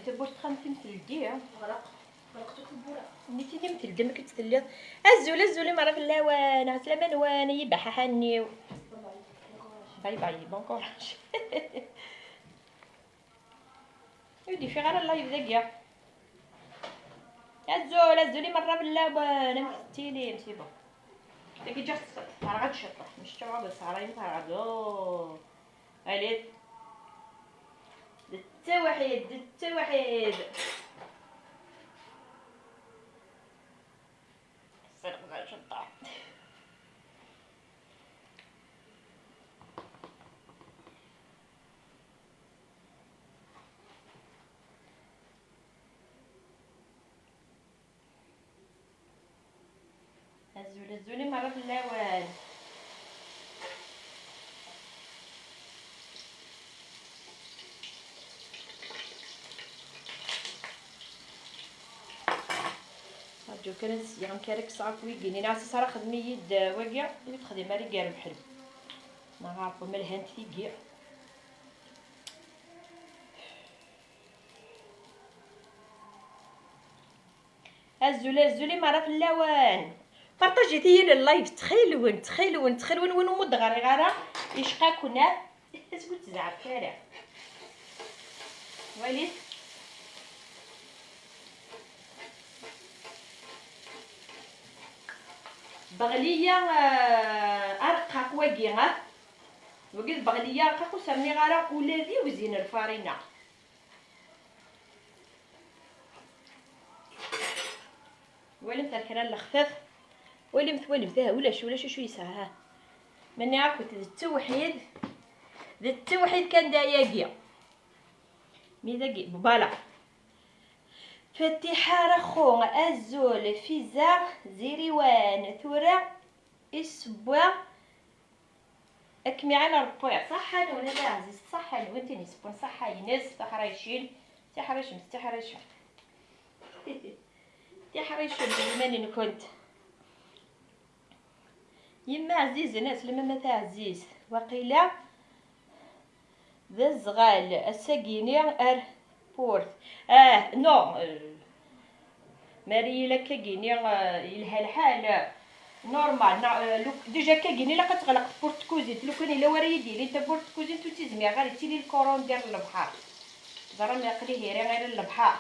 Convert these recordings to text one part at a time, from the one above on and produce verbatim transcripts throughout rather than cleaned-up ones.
Tawwurt txamt-im teldi. Ɣraq. Ɣraqet akk tewwura. Nitini m teldi, amek i tt-telliḍ? Azul, azul, i merra fell-awen. Ɛeslama-nwen, ay ibaḥaḥan-iw. Bye bye, bon courage. Ur d-ifiɣ ara live dagi. Azul, azul, i merra fell-awen. Amek tettilim? C'est bon. Dagi ǧǧiɣ-tt terɣa-d ciṭuḥ. Mačči d ttawɛa, bas ɣer ayen terɣa-d. Oh. Alit. D ttawḥid, d ttawḥid. Ssneɣ d acu ṭṭaḥ. Azul, azul i merra fell-awen. Rǧu kan ad sliɣ amek ara kkseɣ akk wigi-nni. Neɣ ass-a ara xdem-iyi-d wagi, ur t-xdim ara i irebḥen. Neɣ ɣef wamalhant tigi. Azul, azul i merra fell-awen. Partajit-iyi le live, ttxil-wen, ttxil-wen, ttxil-wen, win umi d-ɣriɣ ara, icqa-ken, ah, ur ttzeɛfet ara. Walit. Beɣliya, ah, arqaq wagi, ah. Wagi d beɣliya arqaq, ur s-rniɣ ara ula d iwzin n lfarina. Walimt ar kra n lexfaf. Walimt, walimt, ah, ulac, ulac acu yesɛa, ha. Ma nniɣ-akent d ttewḥid, d ttewḥid kan d ayagi. Mi dagi, voilà. Fatiḥa Raxu, azul, Fiza Ziriwan, tura isewwa. Ad kem-iɛin Ṛebbi. Ṣaḥḥa-nwen a taɛzizt, ṣaḥḥa-nwen, tin isewwen ṣaḥḥa-ines, tiḥricin, tiḥricem, tiḥricem. Tiḥricem i yiman-nkent. Yemma ɛzizen, aslem a ma taɛzizt. Waqila d azɣal ass-agi-ni ar tewwurt. Ah, non, euh, Mari, yella akkagini, eh, yelha lḥal, eh, normal, neɣ, eh, lu-, déjà akkagini ilaq ad teɣleq tewwurt n tkuzint, lukan yella wara yi-d-yilin tawwurt n tkuzint ur tt-izmireɣ ara, yettili lkurun gar lebḥer. Teẓram aql-i hiri ɣir lebḥer.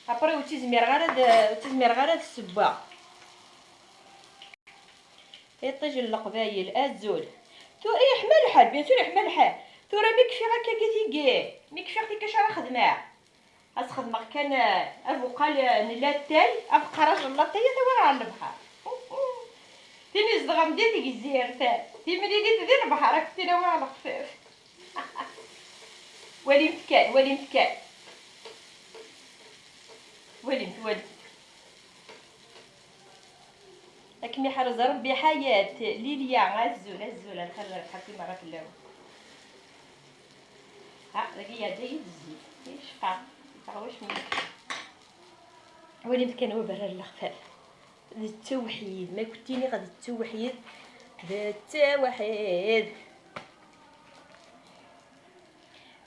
Après ur tt-izmireɣ ara ad, ur tt-izmireɣ ara ad ssewweɣ. Iṭij n Leqbayel, azul. Tu-, yeḥma lḥal, bien sûr yeḥma lḥal. Tura mi kfiɣ akkagi tigi, mi kfiɣ tigi acu ara xedmeɣ? Ad sxedmeɣ kan, eh, abuqal, eh, n latay, afqaraj n latay, ad t-awiɣ ɣer lebḥer. Tin izedɣen di tegzirt, timlilit di lebḥer, ad k-tin awiɣ lexfif. Walimt kan, walimt kan. Walimt, walimt. Ad kem-iḥrez Rebbi ḥayat. Lilya, azul, azul, a lxir, a lxir, merra fell-awen. Ha, dagi iɛedda-yi-d zzit. Icqa, yeffeɣ wacemma. Walimt kan wa berra n lexfaf. D ttewḥid, ma kent-iniɣ d ttewḥid, d ttewḥid.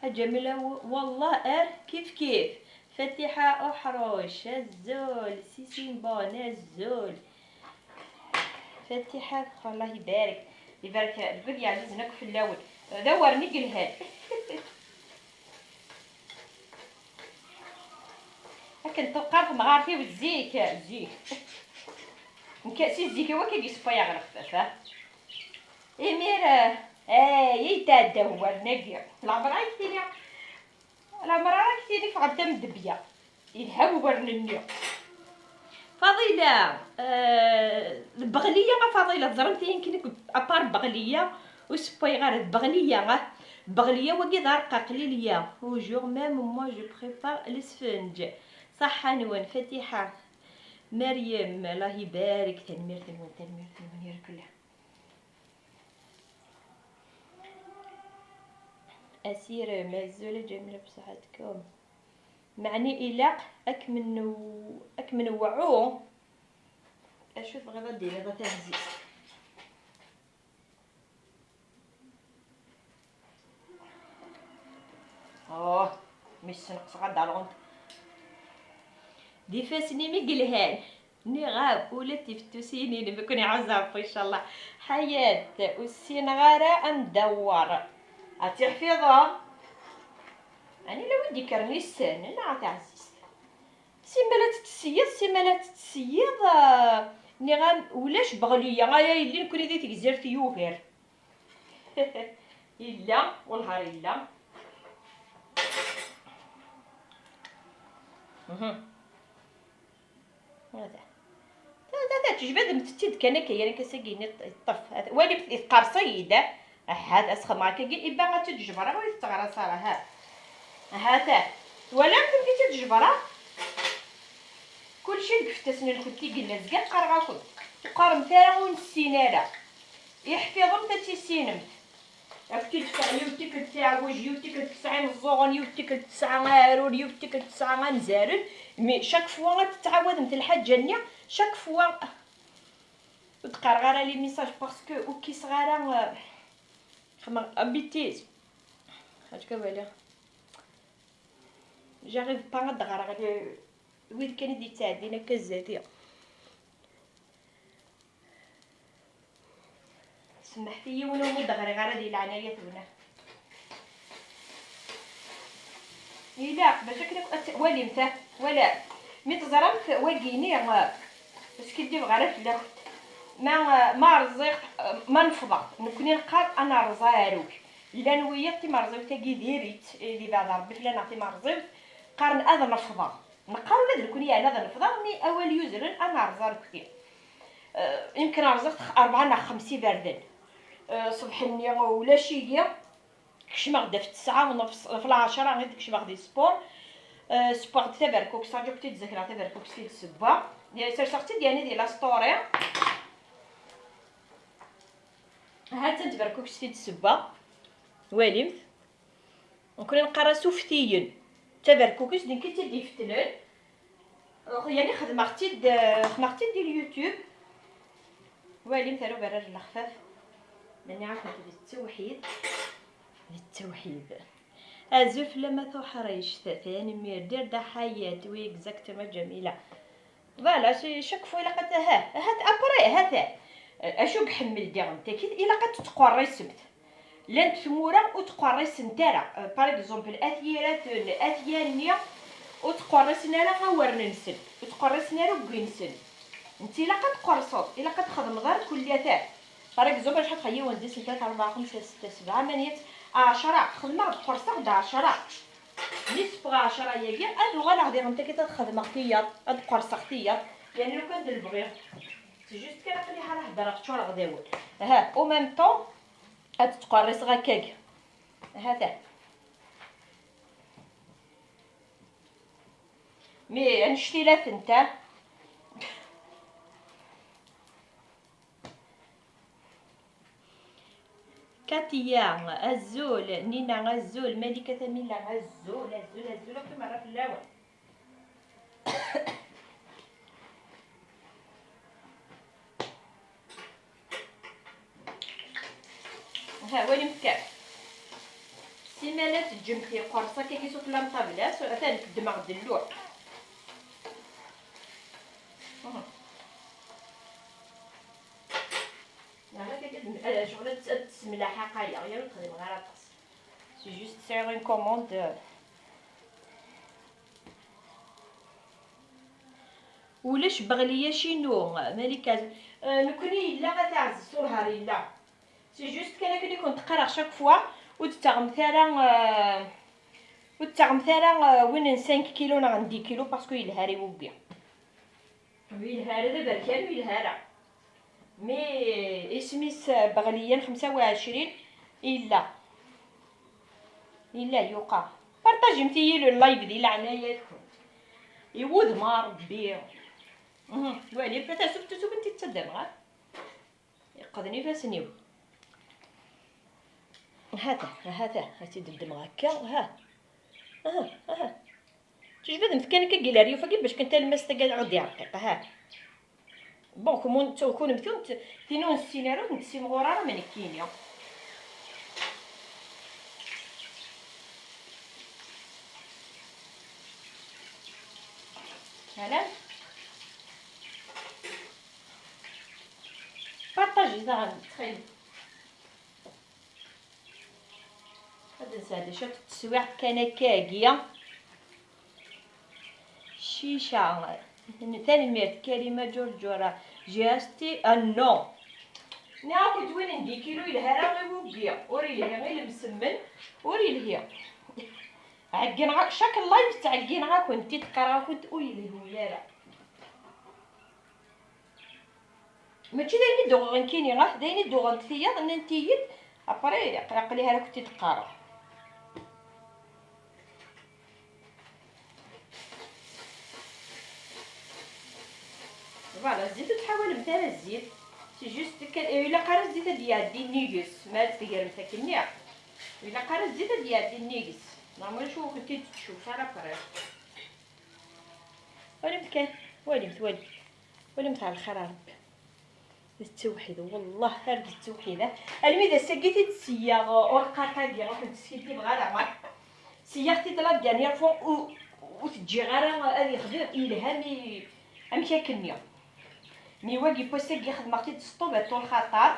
A Ǧamila, w-, wallah ar kif kif. Fatiḥa Uḥruc, azul. Sisimbon, azul. Fatiḥa, Allah ibarek. Ibarek deg wid yeɛzizen akk fell-awen. D awren i yelhan. Akken tewqar temɣart-iw zik, zik. Nekk si zik-iw akka i yessewwayeɣ lexfaf, ha? Imir, eh, ay, ay tɛedda uwren-agi. Leɛmer ara k-tini, leɛmer ara k-tini ffɣent am ddebya. Yelha uwren-nni. Faḍila, eh, d Beɣliya, a Faḍila, teẓramt ayen kan, apart Beɣliya, ur ssewwayeɣ ara, d Beɣliya, ah. Beɣliya wagi d arqaq, Lilya. Un jour même, moi, je prépare lesfenǧ. Ṣaḥḥa-nwen, Fatiḥa. Meryem, Allah ibarek, tanemmirt-nwen, tanemmirt-nwen, yerkella. Asirem, azul a Ǧamila, bṣeḥḥa-tkem. Meɛni ilaq ad kem-nw-, ad kem-nweɛɛu? Acu tebɣiḍ ad d-tiniḍ a taɛzizt? Oh. Mi sneqseɣ ad d-alɣent. D ifassen-im i yelhan. Nniɣ-am, ula d tifettusin-inem i ken-iɛuzz Ṛebbi, ncallah. Ḥayat, ur ssineɣ ara ad ndewwer. Ad tiḥfiḍeḍ? Ɛni la wid d-ikkren issen, neɣ a taɛzizt? Simmal ad tettṣeyyiḍ, simmal ad tettṣeyyiḍ, ah, nniɣ-am, ulac Beɣliya, ay a yelli, nekkni di Tegzirt yugar. Yella, wellah yella. Mhm. Hada. Ta, ta, ta, tejbed-tt-id kan akka, yerra-k ass-agi-nni yeṭṭef. Wali, teqqerṣ-iyi-d. Ahat, asxeḍmeɣ akkagi, iban ad tt-id-jebreɣ, ur teɣras ara, ha. Ahat, twalamt amek i tt-id-jebreɣ? Kulci deg ifassen-nkent i yella, zgiɣ qqareɣ-akent. Teqqaremt ara ur nessin ara. Iḥfiḍemt ad tissinemt. Ad k-id-fkeɣ yiwet tikkelt teɛwej, yiwet tikkelt tesɛa imeẓẓuɣen, yiwet tikkelt tesɛa aɛrur, yiwet tikkelt tesɛa anzaren. Mais chaque fois ad tettɛawademt lḥaǧa-nni, chaque fois. Ur d-qqareɣ ara les messages parce que ur kiseɣ ara, euh, xedmeɣ une bêtise. Ḥaǧa kan waliɣ. J'arrive pas ad d-ɣreɣ le-, wid kan i d-yettɛeddin akka zdat-i. Semmeḥt-iyi, yiwen ur d-ɣriɣ ara di leɛnaya-twen. Ilaq bac akken akk ad t-, walimt, ah, wala. Mi teẓramt wagi-ni, ah, ur skiddibeɣ ara fell-akent. Ma, ah, ma rẓiɣ, ah, ma nefḍeɣ, nekkni neqqar ad nerẓ aɛrug. Llan wiyaḍ timerẓiwt-agi diri-tt, eh, di beɛd Ṛebbi fell-aneɣ timerẓiwt, qqaren ad nefḍeɣ. Neqqar ula d nekkni yeɛni ad nefḍeɣ, mi awal yuzren ad nerẓ arekti. Eh, yemken rẓiɣ rebɛa neɣ xems iberdan. Eh, ṣṣbeḥ-nni ulac-iyi, kecmeɣ-d ɣef ttesɛa, ɣef, ɣef lɛecṛa i d-kecmeɣ di sport. Eh, ssewweɣ-d taberkukest, rǧu ad k-id-zakreɣ taberkukest i d-ssewweɣ. Serseɣ-tt-id yeɛni di la story. Ha-tt-an tberkukest i d-ssewweɣ. Walimt. Nekkni neqqar-as uftiyen. D taberkukest, d nekk i tt-id-ifetlen. Yeɛni xedmeɣ-tt-id, xedmeɣ-tt-id di YouTube. Walimt ar uberrar n lexfaf. Ma nniɣ-akent d ttewḥid. D ttewḥid. Azul fell-am a tuḥrict. Tanemmirt. Dir da ḥayat. Oui, exactement, Jamila. Voilà, c'est chaque fois ilaq ad, aha, ahat après, ahat, acu i iḥemmel diɣen takit, ilaq ad tettqerrisemt. Llant tmura ur ttqerrisent ara. Euh, par exemple, at Yiraten, at Yanni, ur ttqerrisen ara awren-nsen, ur ttqerrisen ara uggi-nsen. Netta ilaq ad tqerrseḍ, ilaq ad txedmeḍ ar kulli atan. Par exemple, acḥal txeyyiwen, d sin, tlata, rebɛa, xemsa, setta, sebɛa, manya, ɛecṛa. Xedmeɣ-d, qerrseɣ-d ɛecṛa. Mi ssewweɣ ɛecṛa-yagi, ad uɣaleɣ diɣen takit ad xedmeɣ tiyaḍ, ad qerseɣ tiyaḍ. Yeɛni lukan d lebɣi. C'est juste kan aql-i ḥala heddreɣ, ččureɣ d awal. Aha, au même temps, ad ttqerriseɣ akkagi. Hata. Mais annect-ilat nta. Katia, azul. Nina, azul. Malika Tamila, azul, azul, azul akk merra fell-awen. Ha, walimt kan. Simmal ad teǧǧemt iqers akkagi sufella n ṭṭabla, s-, atan ddmeɣ-d lluḥ. Mhm. Neɣ akka kan, eh, ccɣel ad tt-, ad tessemlaḥ aqaya, ur texdimeɣ ara aṭas. C'est juste sɛiɣ une commande. Ulac Beɣliya Cinu, Malika. Eh, nekkni yella a taɛzizt, ur har yella. C'est juste kan akken i kent-qqareɣ chaque fois, ur d-ttaɣemt ara, eh, ur d-ttaɣemt ara, eh, win n cinq kilos neɣ n dix kilos, parce que yelha ara i wuggi. Ur yelha ara d aberkan, ur yelha ara. Mi isem-is, eh, Beɣliyan xemsa u ɛecrin, yella. Yella, yuqa. Partajimt-iyi le live di leɛnaya-tkent. I wudem a Rebbi. Mhm. Wali, tasuft tusubent i ttaddameɣ, ha? Yeqqden ifassen-iw. Hata, hata, ad tt-id-ddmeɣ akka, ha. Aha, aha. Tejbdemt kan akka deg leryuf-agi bac kan talmast-agi ad ɣ-d-irqiq, ha. Bon, comme ur nett-, kunemti ur nett-, tin ur nessin ara, ur tent-tessimɣur ara am nekkini. Ala. Partaji daɣen, ttxil. Ad nsɛeddi cwiṭ n teswiɛt kan akkagi. Cica. Tanemmirt Karima Ǧurǧura. J'ai acheté, ah non. Nniɣ-akent win n dix kilos yelha ara i wuggi. Ur yelhi i lemsemmen. Ur yelhi. Ɛeggneɣ-ak-, chaque live ttɛeggineɣ-akent-id, qqareɣ-akent ur yelhi ara. Mačči d ayen i d-uɣeɣ nekkini, ah, d ayen i d-uɣent tiyaḍ, nnant-iyi-d, après, aql-, aql-i ara kent-id-qqareɣ. Voilà, zzit ur tḥawalemt ara zzit. C'est juste kan, eh, ilaq ara zzit ad d-iɛeddi nnig-s, ma ad tegremt akkenni. Ilaq ara zzit ad d-iɛeddi nnig-s. Neɣ ma ulac ur kent-id-teccuc ara après. Walimt kan, walimt, walimt. Walimt ɣer lxir a Rebbi. D ttewḥid, wellah ar d ttewḥid, ah. Almi d ass-agi i t-id-seyyaɣ, uh, urqaq-agi, ur kent-skiddibeɣ ara, ah. Seyyaɣ-t-id la dernière fois, ur, ur t-ǧǧiɣ ara ad yexdem, yelha mi, amek akkenni. Mi wagi n wass-agi xedmeɣ-t-id s ṭṭuba ṭul xaṭer.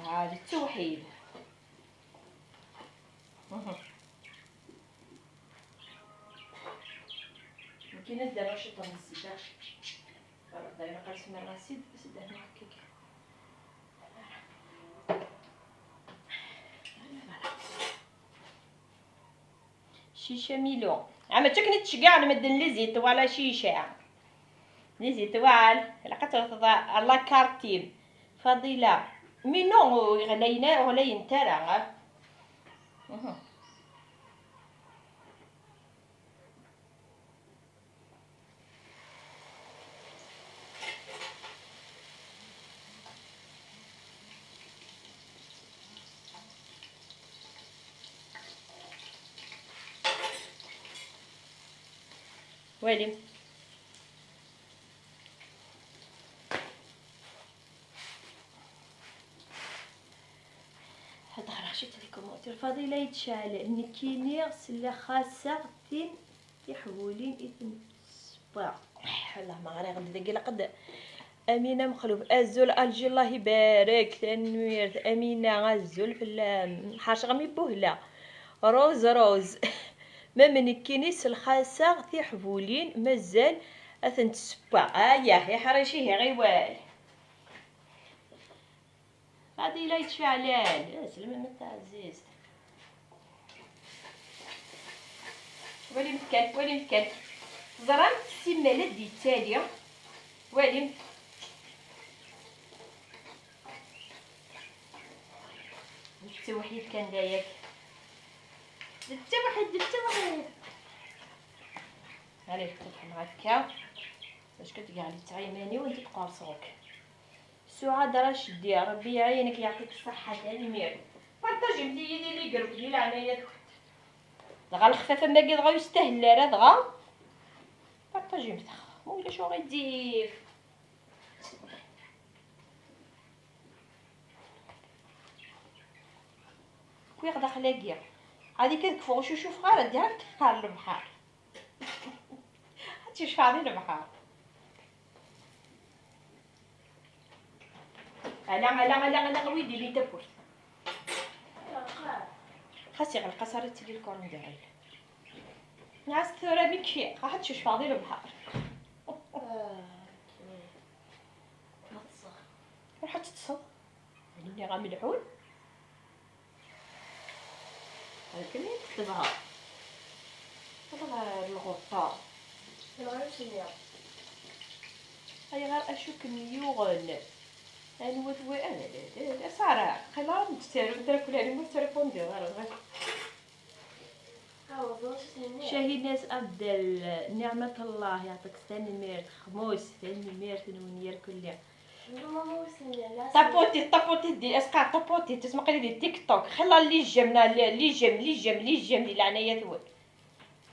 Ah, d ttewḥid. Mhm. Nekkini ad d-rreɣ ciṭṭ n zzit, ah. Voilà, dayen aqal smerɣ asid, asid d-rreɣ akkagi. Voilà. Cica Milo. Ah, mačči akken i ttceggiɛen medden les étoiles a Cica. Les étoiles. Ilaq ad tewteḍ la carte-im. Fadila. Mais non, ur ɣlayen ara, ur ɣlayent ara. Mhm. Walim. Ad ɣreɣ ciṭ di commentaire. Fadila yettceɛl, nekkini selleɣ xaseɣ tin tiḥbulin i tensewwa. Allah ma ɣriɣ-d dagi laqed. Amina Mexluf, azul Alji, Allah ibarek, tanemmirt. Amina, azul fell-am. Ḥerceɣ mi buhla. Rose, Rose. Ma nekkini selxaseɣ tiḥbulin, mazal ad tent-ssewweɣ. Ayah, iḥrec ihi ɣiwal. Fadila yettceɛlal, eh, slem a taɛzizt. Walimt kan, walimt kan. Teẓramt simmal ad d-yettali. Walimt. D ttewḥid kan dayak. D ttewḥid, d ttewḥid. Allez, ttewḥid akka. Bac kan tgeɣ li ttɛiman-iw, nti tqerṣeɣ-k. Suɛad Racdi, Rebbi iɛinek, yeɛṭik ṣṣeḥḥa, tanemmirt. Partajimt-iyi-d i ligroup di leɛnaya-tkent. Dɣa lexfaf am wagi dɣa ur yestahel ara dɣa. Partajimt, ma ulac uɣilif. Kwiɣ daxel-agi. Ad ikad kfuɣ ur cucufeɣ ara, direct ɣer lebḥer. Ad tecfeɣ di lebḥer. Ala, ala, ala, ala, wi d-ilin tawwurt. Xas iɣleq-as ara tili lkurandiril. Nɛas tura mi kfiɣ, raḥ ad tecfeɣ di lebḥer. Ruḥ ad teṭṭseḍ. Nniɣ-am lḥun. Akken i tebɣa. Ad ɣer lɣeṭṭa. Ayɣer acu kem-yuɣen? Anwa twa-, ah, d, d, d, Sara, qila ur d-tettarumt ara kul ayen ur tettripundiḍ ara. Cahinaz Abdel, Niɛmat Allah, yeɛṭik tanemmirt, xmus, tanemmirt-nwen yir kulli. Taputit, taputit di, asqaɛ taputit, tusma qili di TikTok, xilla les j'aime, na, les, les j'aime, les j'aime, les j'aime, di leɛnaya-twen.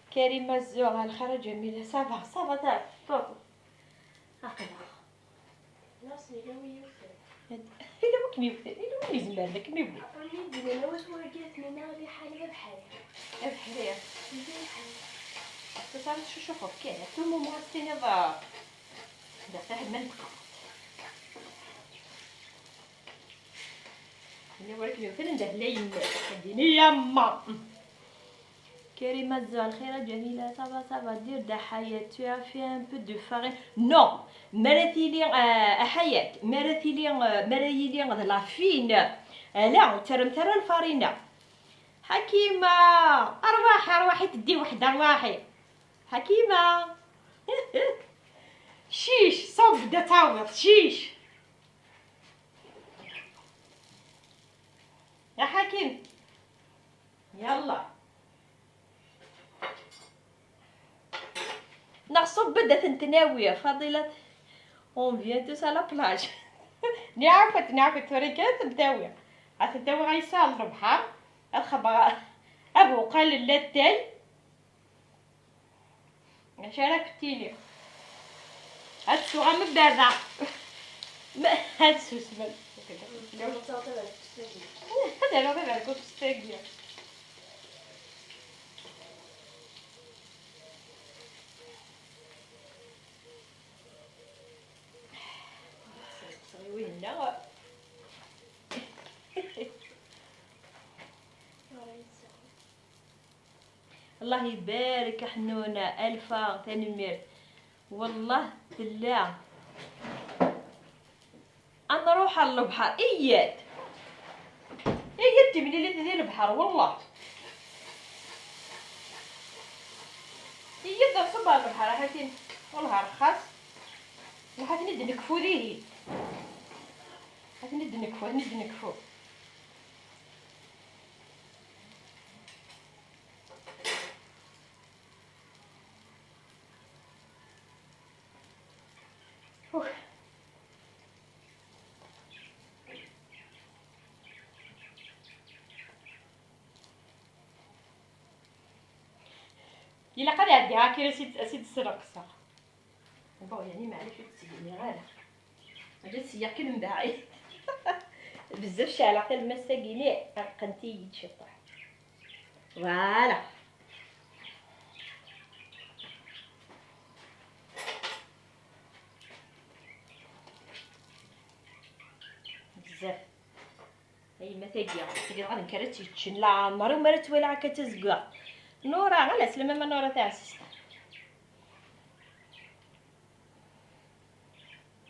Karima Zzuɣ, lxir a Ǧamila, ça va, ça va, ta, tuk. Aql-aɣ. Lass, yella wi yewten. Yella wi kem-yewten, yella wi yezmer d akem-yewwi. Aql-i d-nnan awat wargat-nni neɣ liḥala d abeḥri. Abeḥri. Yella liḥala. Teccucufeḍ kan, ata umumu ad s-tiniḍ d aseḥmen teqqareḍ. Ini ur akken yewten anda tella yemma. Ad d-ini yamma. Karima Zzo, lxir a Ǧamila, ça va, ça va, dire da Ḥayat, tu as fait un peu de farine. Non, mi ara tili, euh, a Ḥayat, mi ara tili, euh, mi ara yili d la fine, ala, ur terremt ara lfarina. Ḥakima, arwaḥi, arwaḥi, teddi weḥd arwaḥi. Ḥakima. Cic, ṣub da tawiḍ, cic. Ya Ḥakim. Yalla. Neɣ ṣubb-d ad tent-nawi, Faḍila. On vient tous à la plage. Niɛakut, niɛakut, tura kan ad tent-awi. Ad tent-awi ɣer yesɛa lebḥer. Ad xebɣeɣ abuqal n latay. Acu ara k-tini? Ad suɣ am berra. Ma ad susmen. Ad rreɣ taberkukest-agi. Sɣiwi-nneɣ. Allah ibarek a Ḥnuna, Alfa, tanemmirt. Wallah tella. Ad nruḥ ɣer lebḥer, iyyat. Iyyat timlilit di lebḥer, wallah. Iyyat ad nṣubb ɣer lebḥer, ahatin. Wallah rxas. Ruḥ ad ten-id-nekfu dihin. Ad ten-id-nekfu, ad ten-id-nekfu. Uf. Ilaq ad ɛeddiɣ akka, ad s-id-, ad s-id-sreqseɣ. Bon, yani, maɛlic, ur tt-ttgemiɣ ara. Ad tt-seyyeɣ kan mbaɛid. Bezzaf ceɛleɣ talemmast-agi-ni, ɛerqent-iyi-d ciṭuḥ. Voilà. Bezzaf. A yemma tagi, tagi dɣa d nekk ara tt-yeččen leɛmer, umi ara tt-walaɣ akka d tazeggaɣt. Nura, ala slama ma Nura taɛzizt.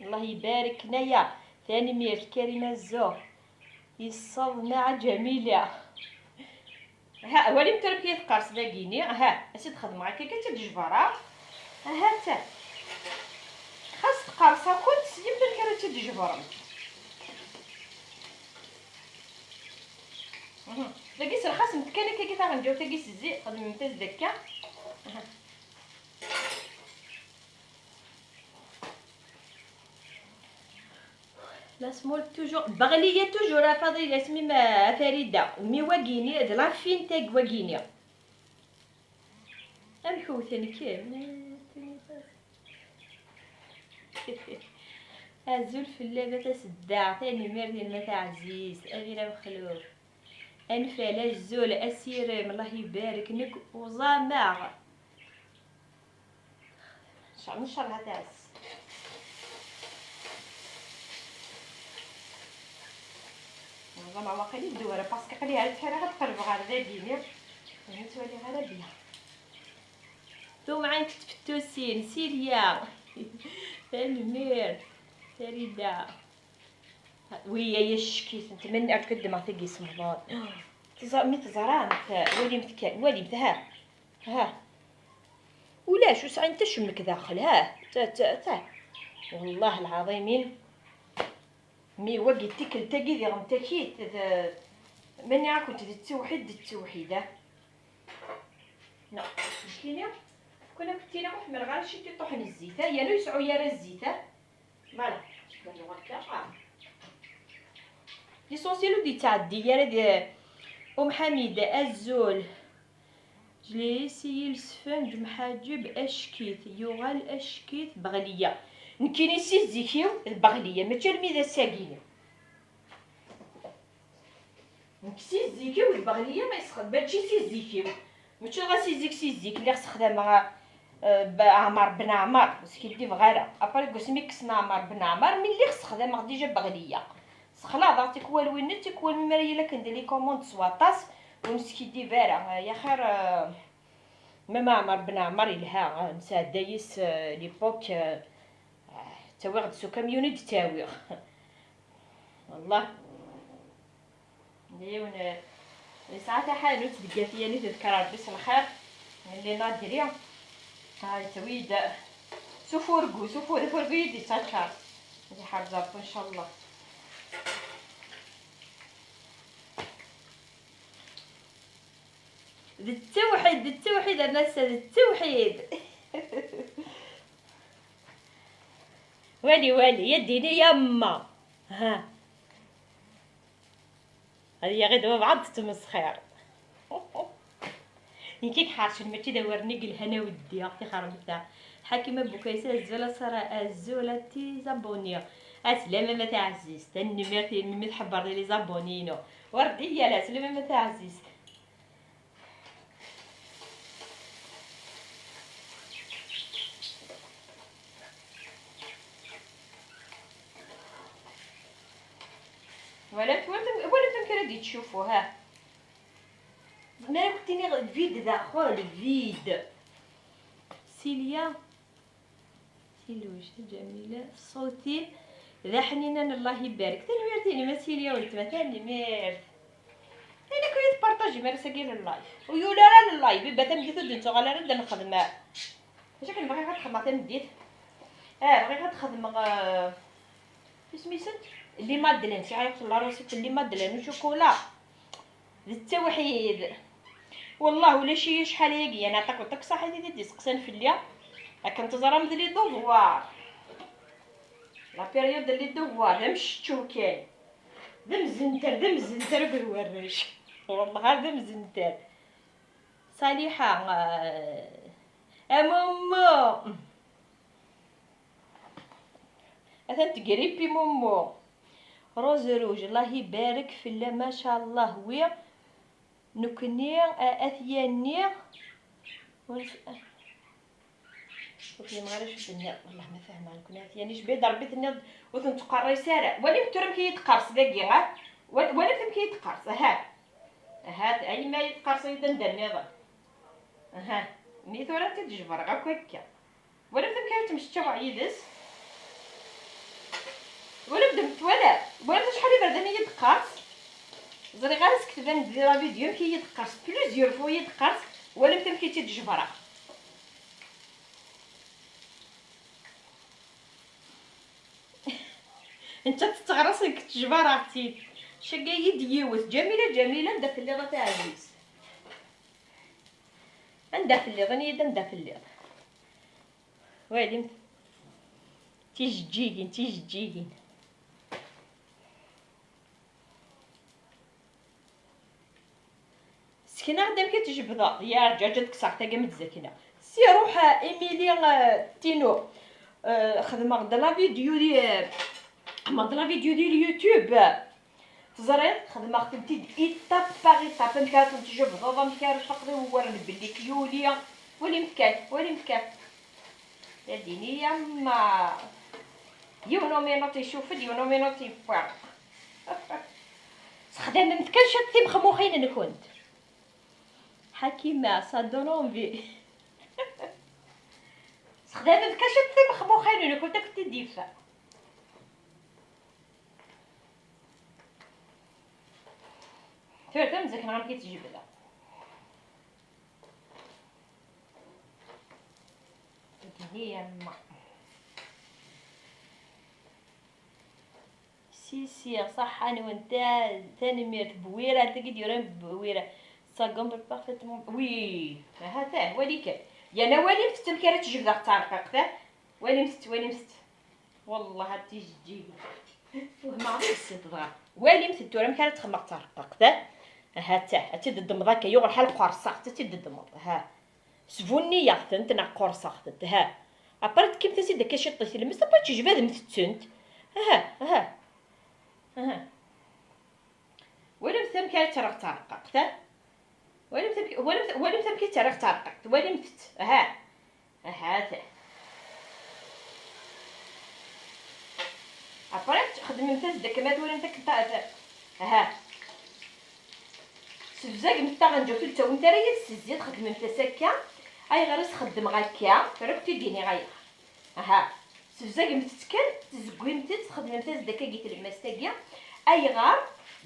Allah ibarek, Naya, tanemmirt, Karima Zzo, yesseḍ Naya Ǧamila. Ha, walimt amek i teqqers dagini, ha, ad tt-id-xedmeɣ akka, ad tt-id-jebreɣ. Aha, ta. Xas teqqers akk, teslimt amek ara tt-id-tjebremt. Mhm. Dagi serxasemt kan akka, taɣenǧawt-agi s zzit, xedmemt-as-d akka. Aha. La smult toujours. Baɣliya toujours, a Faḍila, asmi ma, a Farida. Mi wagini, d la fin tag wagini. Amek wten kem? Azul fell-am, a taseddaɣt, tanemmirt i yemma taɛzizt, Amira Mexluf. Anfal, azul, asirem, Allah ibarek, nekk uẓameɣ. Ncallah, ncallah ad tɛess. Neẓra waqil i ddewra, parce que aql-i ar ttḥiraɣ ad qerbeɣ ar dagi-ni. Ur ttwaliɣ ara bien. Tumɛint n tfettusin, Silya. Tanemmirt, Farida. Wi, ay ack-iten, tmenni ad k-ddmeɣ tagi semḍan. Teẓra-, mi teẓramt, walimt kan, walimt, ha. Ha. Ulac, ur sɛint acemmek daxel, ha. Ta, ta, ta. Wellah lɛaḍimin. Mi wagi tikkelt-agi diɣen takit, d, mani akent d ttewḥid, d ttewḥid, ha. Neɣ, nekkini, kun akk ttiniɣ ur ḥemmleɣ ara ciṭiṭuḥ n zzit, ha. Yerna ur yesɛu ara zzit, ha. Voilà. L'essentiel ur d-yettɛeddi ara di Um Ḥamid, azul. Je l'ai essayé le sfenǧ mḥaǧeb ackit, yuɣal ackit Beɣliya. Nekkini si zik-iw d Beɣliya, mačči armi d ass-agi. Nekk si zik-iw d Beɣliya ma yesxed-, mačči si zik-iw. Mačči dɣa si zik, si zik, lliɣ sexdameɣ, Eh, Ɛmer Ben Ɛmer, ur skiddibeɣ ara. Après, deg wasmi i kksen Ɛmer Ben Ɛmer, mi lliɣ ssexdameɣ déjà Beɣliya. Sexlaḍeɣ tikwal win, tikwal mi ara yili akken di les commandes s waṭas, ur neskiddib ara. Eh, ya xir, eh, même Ɛmer Ben Ɛmer yelha, eh, nesɛedda yis, eh, l'époque, eh, eh, ttawiɣ-d s ukamyun i d-ttawiɣ. Wallah. Yiwen, eh, yesɛa taḥanut deg At Yanni, tedker Rebbi s lxir. Lli Nadri. Ah, yettawi-d s ufurgu, s ufur-, ufurgu i d-yettaččar. Ad iḥrez Rebbi, ncallah. D ttewḥid, d ttewḥid a massa, d ttewḥid. Wali, wali, ya ddini ya mma. Ha. Ad yaɣ-id wabɛaḍ tettmesxir. Nekk i iḥercen, mačči d awren i yelhan a weddi, tixermta. Ḥakima Bukaysa, azul a Sara, azul a tes abonnés. Aslama ma taɛzizt, tanemmirt i imi tḥebbreḍ i les abonnés-inu. Werdiya, aslama ma taɛzizt. Walamt, walamt, walamt amek ara d-yettcuffu, ha? Ma ara kent-iniɣ vide daxel, vide. Silya, Tiluct, Ǧamila, ṣṣut-im d aḥninan, Allah ibarek. Tanemmirt-inem a Silya weltma, tanemmirt. Ayen akk i tpartajim ar ass-agi n live. Ur yuli ara n live, iba tameddit ur d-nettuɣal ara ad nexdem. Acu akken bɣiɣ ad xedmeɣ tameddit? Ah, bɣiɣ ad xedmeɣ, eh, isem-isent? Les madeleines, sɛiɣ yiwet n la recette n les madeleines au chocolat. D ttewḥid. Wallah ulac-iyi acḥal ayagi, yani aṭak uṭak ṣaḥit i d-isteqsan fell-i. Akken teẓram d les devoirs. La période n les devoirs, d amceččew kan. D amzenter, d amzenter akked warrac. Wallah ar d amzenter. Ṣaliḥa, eh, a Mummu. Atan tgrip i Mummu. Rose rouge, Allah ibarek fell-am, macallah, wi. Nekni, a, At Yanni. Ur s-, ur fhimeɣ ara acu tenniḍ. Wallah ma fehmeɣ nekni At Yanni. Jbid Rebbi tenniḍ ur ten-ttqerris ara. Walimt tura amek i yi-d-teqqers dagi, ha? Wal-, walimt amek i yi-d-teqqers, aha. Aha, a yemma yi-d-teqqers-iyi-d anda nniḍen. Aha, mi tura ad t-id-jebreɣ akk akka. Walamt amek ara ttemceččaweɣ yid-s? Walamt, twala, walamt acḥal iberdan i yi-d-teqqers? Ẓriɣ ara sketben di la vidéo amek i yi-d-teqqers, plusieurs fois i yi-d-teqqers, walamt amek i tt-id-jebreɣ. Nettat tetteɣraṣ nekk ttejbareɣ-tt-id. Cegga-yi-d yiwet, Ǧamila, Ǧamila, anda telliḍ a taɛzizt? Anda telliḍ? Ini-yi-d anda telliḍ. Walimt. Tijeǧǧigin, tijeǧǧigin. Sekneɣ-d amek i tjebdeḍ. Ya rǧaǧ, ad kkseɣ tagi mi d-zakneɣ. Si ruḥ, eh, Emily, eh, Tino. Eh, xedmeɣ-d la vidéo di, eh, xedmeɣ-d la vidéo di YouTube. Teẓriḍ, xedmeɣ-tent-id étape par étape, amek ara tent-tjebdeḍ, amek ara tfaqeḍ i uwaren belli k-yuli. Walimt kan, walimt kan. Ya ddini, ya ma yiwen uminut icuf-d, yiwen uminut yewwa. Sexdamemt kan ciṭ timexmuxin-nkent. Ḥakima, ça donne envie. Sexdamemt kan ciṭ timexmuxin-nkent, ad kent-id-yeffer. Tura tamzakna amek i tt-jebdeɣ. Tagi yamma. Si, si, ṣaḥḥa-nwen, ta-, tanemmirt. Bwira, tagi d-yuran Bwira. Ça gombe parfaitement. Oui, ahat, ah, wali kan. Yana walimt amek ara tt-jebdeɣ d tarqiqt, ah. Walimt-tt, walimt-tt. Wallah, a tijeǧǧigin. Wehmeɣ deg-sent dɣa. Walimt tura amek ara tt-xedmeɣ d tarqiqt, ah. Ahat, ah, ad tt-id-ddmeḍ akka, yuɣ lḥal qerṣeɣ-tt, ad tt-id-ddmeḍ, ha. Sbunniyeɣ-tent neɣ qurṣeɣ-tent, ha. Après tekkimt-as-id akka ciṭ i tlemmast, après tjebdemt-tent. Aha, aha. Aha. Walimt amek ara tt-rreɣ d tarqaqt, ha. Walimt amek, walimt, walimt amek i tt-rriɣ d tarqaqt. Walimt-tt, aha. Ah, Hata. Après, xedmemt-as-d akka ma twalamt akken ta-, ta-, aha. Sebzagemt taɣenǧawt, ur d-tawimt ara yid-s zzit, xedmemt-as akka. Ayɣer i s-xeddmeɣ akka? Tura ad kent-id-iniɣ ayɣer. Aha. Sebzagemt-tt kan, tezeggimt-tt, txedmemt-as-d akka i tlemmast-agi. Ayɣer?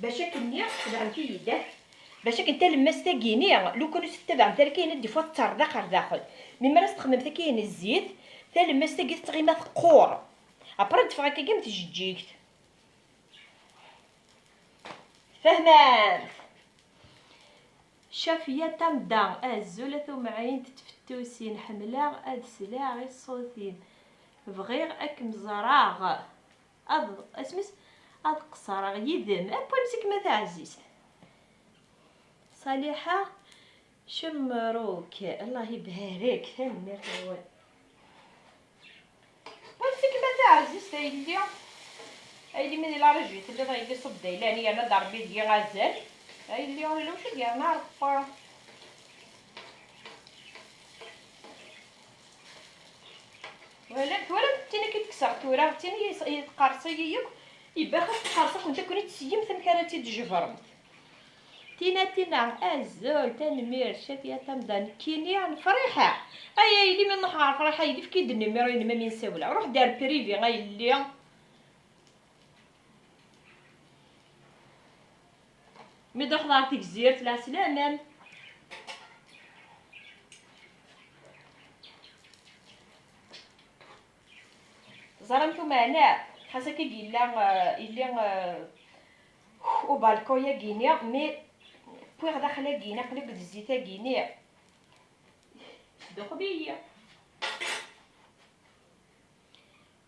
Bac akken-nni tebɛemt-iyi-d. Bac akken talemmast-agi-ni, lukan ur s-tettabaɛemt ara kan, ad d-iffeɣ tterḍaq ar daxel. Mi ara s-texdmemt akka-agi zzit, talemmast-agi tettɣima teqqur. Après ad d-teffeɣ akka-agi am tjeǧǧigt. Tfehmemt? Cafiya Tamda, azul a tumɛint n tfettusin, ḥemmleɣ ad sleɣ i ṣṣut-im, bɣiɣ ad kem-ẓreɣ, ad, asmi-s, ad qeṣṣreɣ yid-m, am wansi-kem a taɛzizt. Ṣaliḥa Cemruk, Allah ibarek, tanemmirt-nwen. Wansi-kem a taɛzizt a yelli? A yelli, mi di la région telliḍ a yelli, ṣubbeḍ aylan, yerna-d Ṛebbi deg-i azal. A yelli, ur yella wacu i d-yerna Ṛebbi. Wala, twalamt tin akka i d-kkseɣ tura, d tin i yi-, i tqerṣi-yi yakk, ibax ad tqerṣ-akent akk, ur tessinem amek ara tt-id-tjebremt. Tina, Tina, azul, tanemmirt, Cafiya Tamda, nekkini nefriḥ. Ay, a yelli, mi nruḥ ɣer Friḥa, yelli, efk-iyi-d numéro-inem, a mi nsawel. Ruḥ-d ar privé, a yelli. Mi d-ruḥeḍ ɣer Tegzirt, lɛeslama-m. Teẓramt umeɛna, xas akka yella, eh, yella, eh, ubalku-yagi-ni, mi wwiɣ daxel-agi-ni, aql-i deg zzit-agi-ni. Tduxeb-iyi.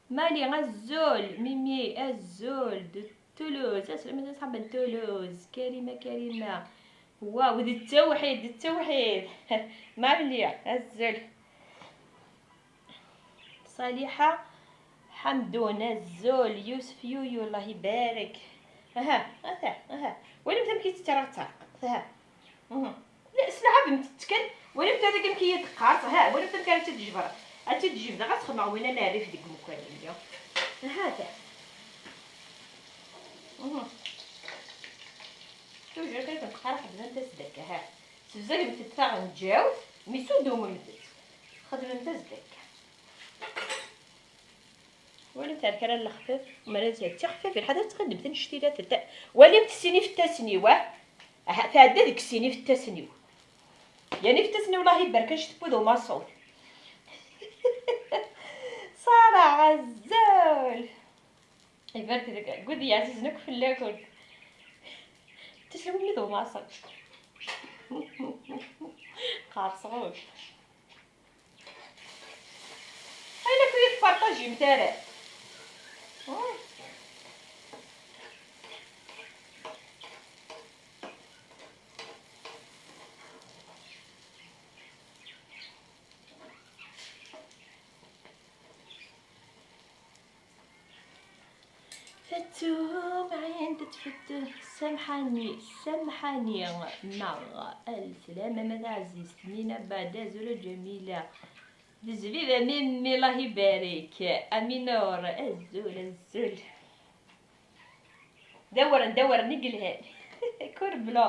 Mali, azul. Mimi, azul. De Toulouse, aslama d asxab n Toulouse. Karima, Karima. Waw, d ttawḥid, d ttawḥid. Mali, azul. Ṣaliḥa Ḥamdun, azul. Yusef Yuyu, Allah ibarek. Aha, ata, aha. Walimt amek i tt-ttaraɣ ttɛeqqeqt, aha. Mhm. La, s lɛab n tettkel, walimt tura amek i yi-d-teqqareḍ, ha, walimt amek ara tt-id-jebreɣ. Ad tt-id-jebdeɣ, ad xedmeɣ win am rrif deg umkan-nni. Aha, ta. Mhm. Toujours kan kent qqareɣ xedmemt-as-d akka, ha. Sebzagemt-d taɣenǧawt, mi s-ur d-tumemt-tt. Xedmemt-as-d akka. Walimt ar kra n lexfif, mara d tiɣfifin, ḥader ad tɣiddem tanect-ila tetta. Walimt sin ifettasen-iw, ah. Aha, tɛedda deg sin ifettasen-iw. Yan ifettasen-iw, Allah ibarek, anect n wid umaṣul. Ṣara, azul. Ibarek deg wid yeɛzizen akk fell-akent. Ifettasen-iw wid umaṣul. Qerṣeɣ akk. Ayla kuya tpartajimt ara. Fettu, Mɛin, Tfettu, Samḥani, Samḥani, neɣ Aleslam, ama taɛzizt, Mina Bad, azul a Ǧamila, d Zbiba, Mimi, Allah ibarek, Aminur, azul, azul. D awren, d awren i yelhan. Kurbla,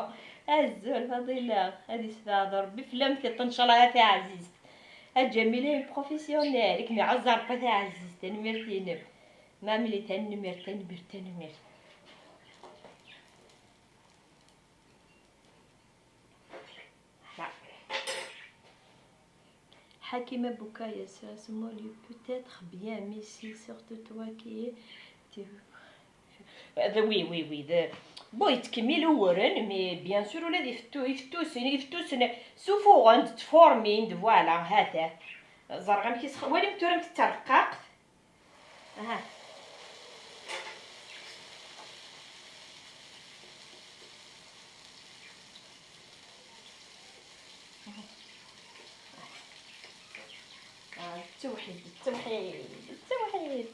azul, Faḍila, ad isbeɛd Ṛebbi fell-am tiṭ, ncallah, a taɛzizt. A Ǧamila, une professionnelle, i kem-iɛuzz Ṛebbi a taɛzizt, tanemmirt-inem. Mamli, tanemmirt, tanemmirt, tanemmirt. Ḥakima Bukaya, ça se molle peut-être bien, mais c'est surtout toi qui es, tu, oui, oui, oui, de, bon, yettkemmil uwren, mais bien sûr, ula d ifettu-, ifettusen, ifettusen, sufuɣen-d, ttfurmin-d, voilà, hata. Ẓerɣ amek isx-, walim tura amek tetterqaqt. Aha. Ah, d tawḥidt, d tawḥidt, d tawḥidt.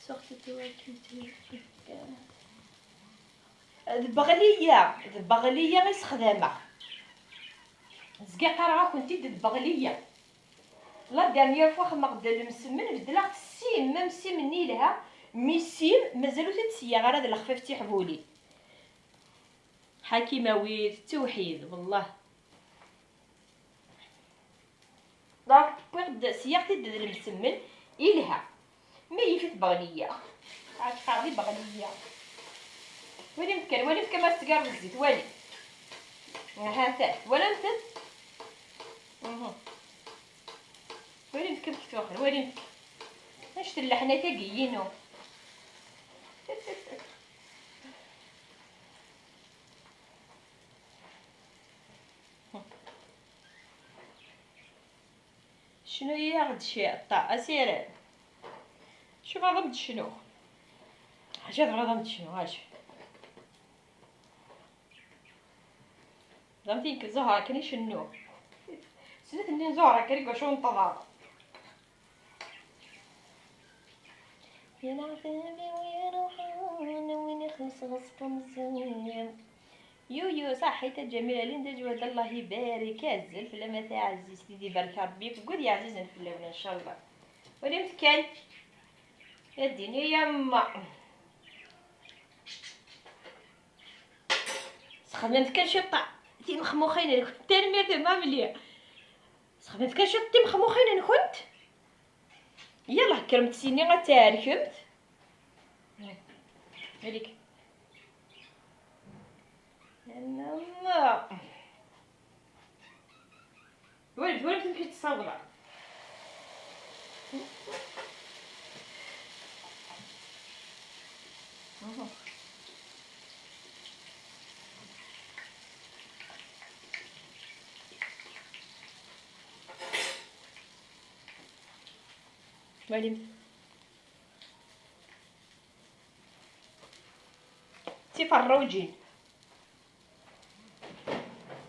Sorti tura d Beɣliya, d Beɣliya i sexdameɣ. Zgiɣ qqareɣ-akent-id d Beɣliya. La dernière fois xedmeɣ-d lemsemmen, beddleɣ-t sim, même sim-nni yelha, mi sim mazal ur t-id-seyyaɣ ara d lexfif d tiḥbulin. Ḥakimawit d tewḥid, wellah. Donc, wwiɣ-d, seyyaɣ-t-id d lemsemmen, yelha. Ma yif-it beɣliya. Ɛad teqqareḍ i beɣliya. Walimt kan, walimt kan ma tettgareḍ zzit, wali. Ahat, twalamt-t? Mhm. Walimt kan kif tuxel, walimt kan. Anect n leḥnat-agi-inu. Cnu-yaɣ-d ciṭṭa, a Siran. Cnu ad am-d-cnuɣ. Acu tebɣiḍ ad am-d-cnuɣ, acu? Ẓamt-iyi Zuhra kan icennu. Snat-nni n Zuhra kan i iwacu n tḍar. Yal aɛdaw-iw iruḥen, win ixelṣ ɣef temẓi. Yuyu, ṣaḥit a Ǧamila, Linda Ǧwad, Allah ibarek, azzel fell-am a taɛzizt, i d-ibarek Rebbi deg wid yeɛzizen fell-awen, ncallah. Walimt kan, ad d-ini yamma. Sxedmemt kan ciṭṭa timexmuxin-nkent. Tanemmirt a Mamli. Sxedmemt kan ciṭṭa timexmuxin-nkent. Yallah, kkremt sini ad tɛerkemt. Alik. Yamma. Twalamt, twalamt amek i tt-ssawḍeɣ? Twalamt. Tiferrujin.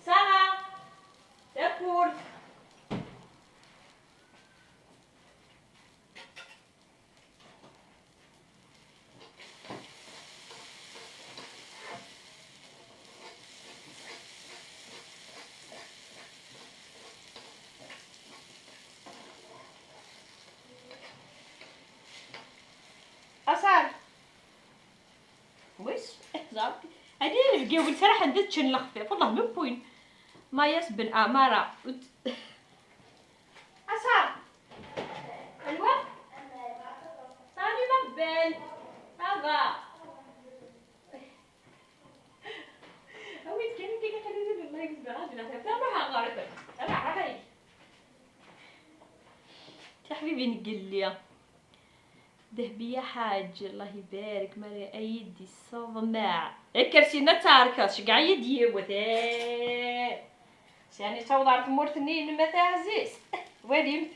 Sara, takurt. Asar. Wis, ẓerbi. Ani inebgiwen sraḥen d ččen lexfif, والله même point. Mayas Ben Amara. Asar. Anwa? Tani ma belle. Ça va. Awi-d kan akka, kan, kan, kan, الله يكتب غادي نعطيك. تروح غلط. راح، راح هيك. يا حبيبي نقول لي. Dehbiya Ḥaǧ, Allah ibarek, Mari Ayidi, ṣṣeḍmeɛ. Ikersi-nni ad tɛerkeḍ, ceggeɛ-iyi-d yiwet. Eh. Sani taweḍ ɣer tmurt-nni-inem a taɛzizt. Walimt.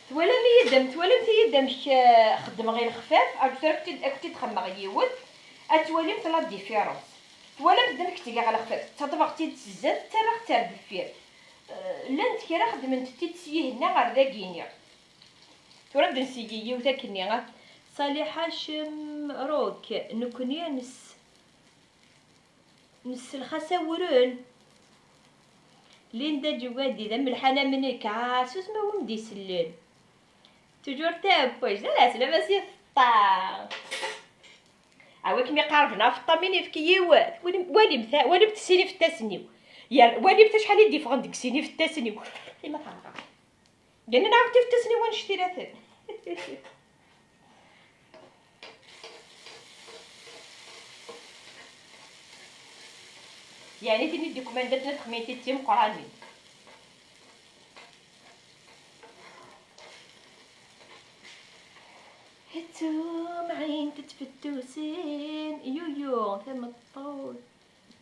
Twalam-iyi-d am-, twalamt-iyi-d amek, eh, xeddmeɣ i lexfaf? Arǧut ara kent-id-, ad kent-id-xemmeɣ yiwet, ad twalimt la différence. Twalamt-d amek ttgeɣ lexfaf? Ttaḍbeɣ-tt-id s zdat, ttarraɣ-tt ar deffir. Eh, llant kra xeddment-t-id s yihenna ar dagini. Tura ad d-nseyyi yiwet akkenni, ah. Saliḥa Cemruk, nekni nes-, nesselxas awren. Linda Ǧewwadi, d amelḥan am nekk, ah, susem a win d-isellen. Toujours tapage, d lɛeslama si Feṭṭa. A wi kem-iqerben a Feṭṭa, mi nefk yiwet. Walim-, walimt, walimt sin ifettasen-iw. Yer-, walimt acḥal i d-iffɣen deg sin ifettasen-iw. Ima teɛreq. Gnen-aɣ-d ifettasen-iw annect-ilaten. Yeɛni tin i d-ikumandaten ad xedment-id d timeqqranin. Tumɛint d tfettusin, yuyu, tameṭṭut,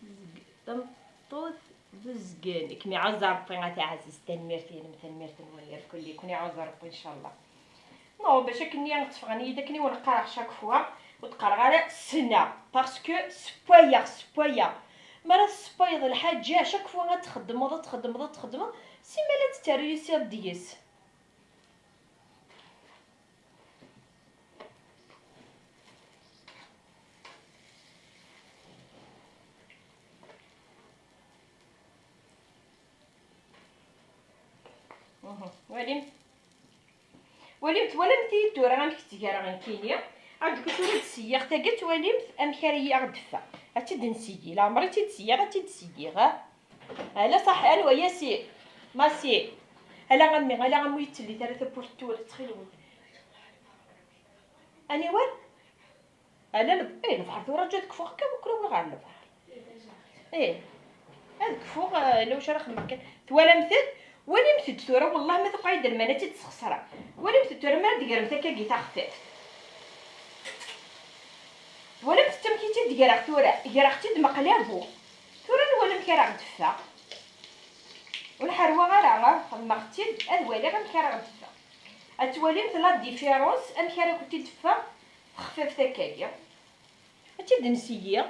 zg-, tameṭṭut d uzgen. I kem-iɛuzz Ṛebbi a taɛzizt, tanemmirt-inem, tanemmirt-nwen irkelli, i ken-iɛuzz Ṛebbi ncallah. Non, bac akken tteffɣen-iyi-d akken i wen-qqareɣ chaque fois, ur d-qqareɣ ara ssneɣ, parce que ssewwayeɣ, ssewwayeɣ. Mi ara tessewwayeḍ lḥaǧa, chaque fois ad txeddmeḍ, ad txeddmeḍ, ad txeddmeḍ, simmal ad tettṛeyusiḍ deg-s. Uhum. Walimt. Walimt, twalamt-iyi tura amek ttgareɣ nekkini. Aǧǧet tura ad d-seyyiɣ tagi, ad twalimt amek ara iyi-aɣ-d-teffeɣ. Ad tt-id-nseyyi, leɛmer i tt-id-seyyiɣ, ad tt-id-seyyiɣ, ha? Ala ṣaḥ, anwa yasi? Masi. Ala a mmi, ala a mmi, ur yi-ttellit ara tawwurt tura, ttxil-wen. Aniwer? Ala leb-, eh, lebḥer tura, ǧǧa ad kfuɣ akka, bukkra ur ɣer lebḥer. Eh, ad kfuɣ, eh, ila wacu ara xedmeɣ kan. Twalamt-t? Walimt-d tura, wellah ma tewqeɛ-iyi-d lmana ad tt-id-sxeṣreɣ. Walimt-d tura, mi ara d-gremt akkagi taxfat. Twalamt-t amek i tt-id-greɣ tura? Greɣ-tt-id meqlabu. Tura ad nwali amek ara ɣ-d-teffeɣ. Ur ḥerrweɣ ara, xedmeɣ-tt-id, ad waliɣ amek ara ɣ-d-teffeɣ. Ad twalimt la différence, amek ara kent-id-teffeɣ texfift akkagi. Ad tt-id-nseyyi.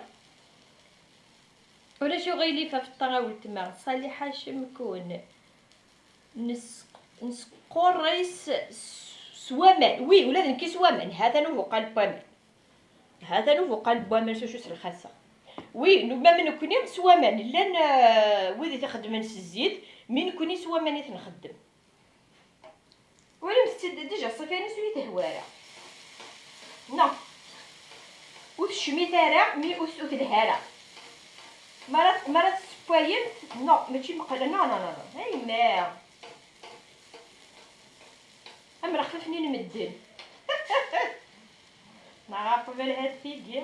Ulac uɣilif ɣef ṭṭa a weltma Ṣaliḥa Cemkun. Nes-, nesqurres s, s waman. Wi, ula d nekki s waman. Hatan ubuqal n waman. Hatan ubuqal n waman s ucu s lxaṣṣa. Wi, ma nekkni s waman. Llan, eh, wid i t-ixeddmen s zzit, mi nekkni s waman i t-nxeddem. Walimt-tt-id, déjà ṣṣifa-ines ur yi-tehwa ara. Non. Ur tecmit ara, mi ur, ur telha ara. Mi ara, mi ara tessewwayemt, non, mačči meqqel, non, non, non, non. A yemma. Am lexfif-nni n medden. Neɣ aqbel had tigi.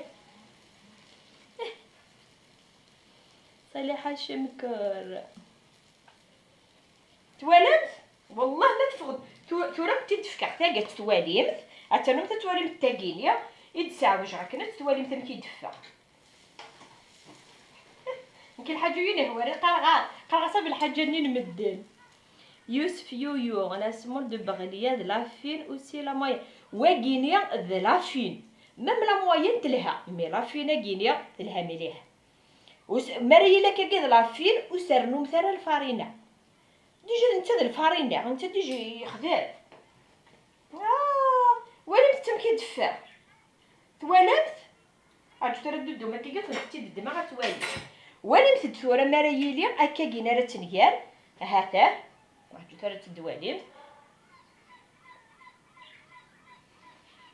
Ṣaliḥa Cemkur. Twalamt? Wellah ma teffeɣ-d. Tu-, tura ad tt-id-fkeɣ tagi ad tt-twalimt. Ad ternumt ad twalimt tagi-nni i d-sɛewjeɣ akken ad tt-twalimt amek i d-teffeɣ. Nekk lḥaǧa ur yi-nehwi ara, qqareɣ-, qqareɣ-as am lḥaǧa-nni n medden. Yusef Yuyu, la semoule de Beɣliya d la fine aussi la moyenne. Wagini d la fine. Même la moyenne telha, mais la fine agini telha mliḥ. Us-, mi ara yili akkagi d la fine, ur s-rennumt ara lfarina. Déjà netta d lfarina, netta déjà yexdem. Ah, walimt amek i d-teffeɣ. Twalamt? Rǧut ara d-teddum akkagi, ad kent-tt-id-ddmeɣ ad twalim. Walimt-d tura mi ara yili akkagi ara tt-nger. Ahat, ah. Rǧut ara tt-id-twalimt.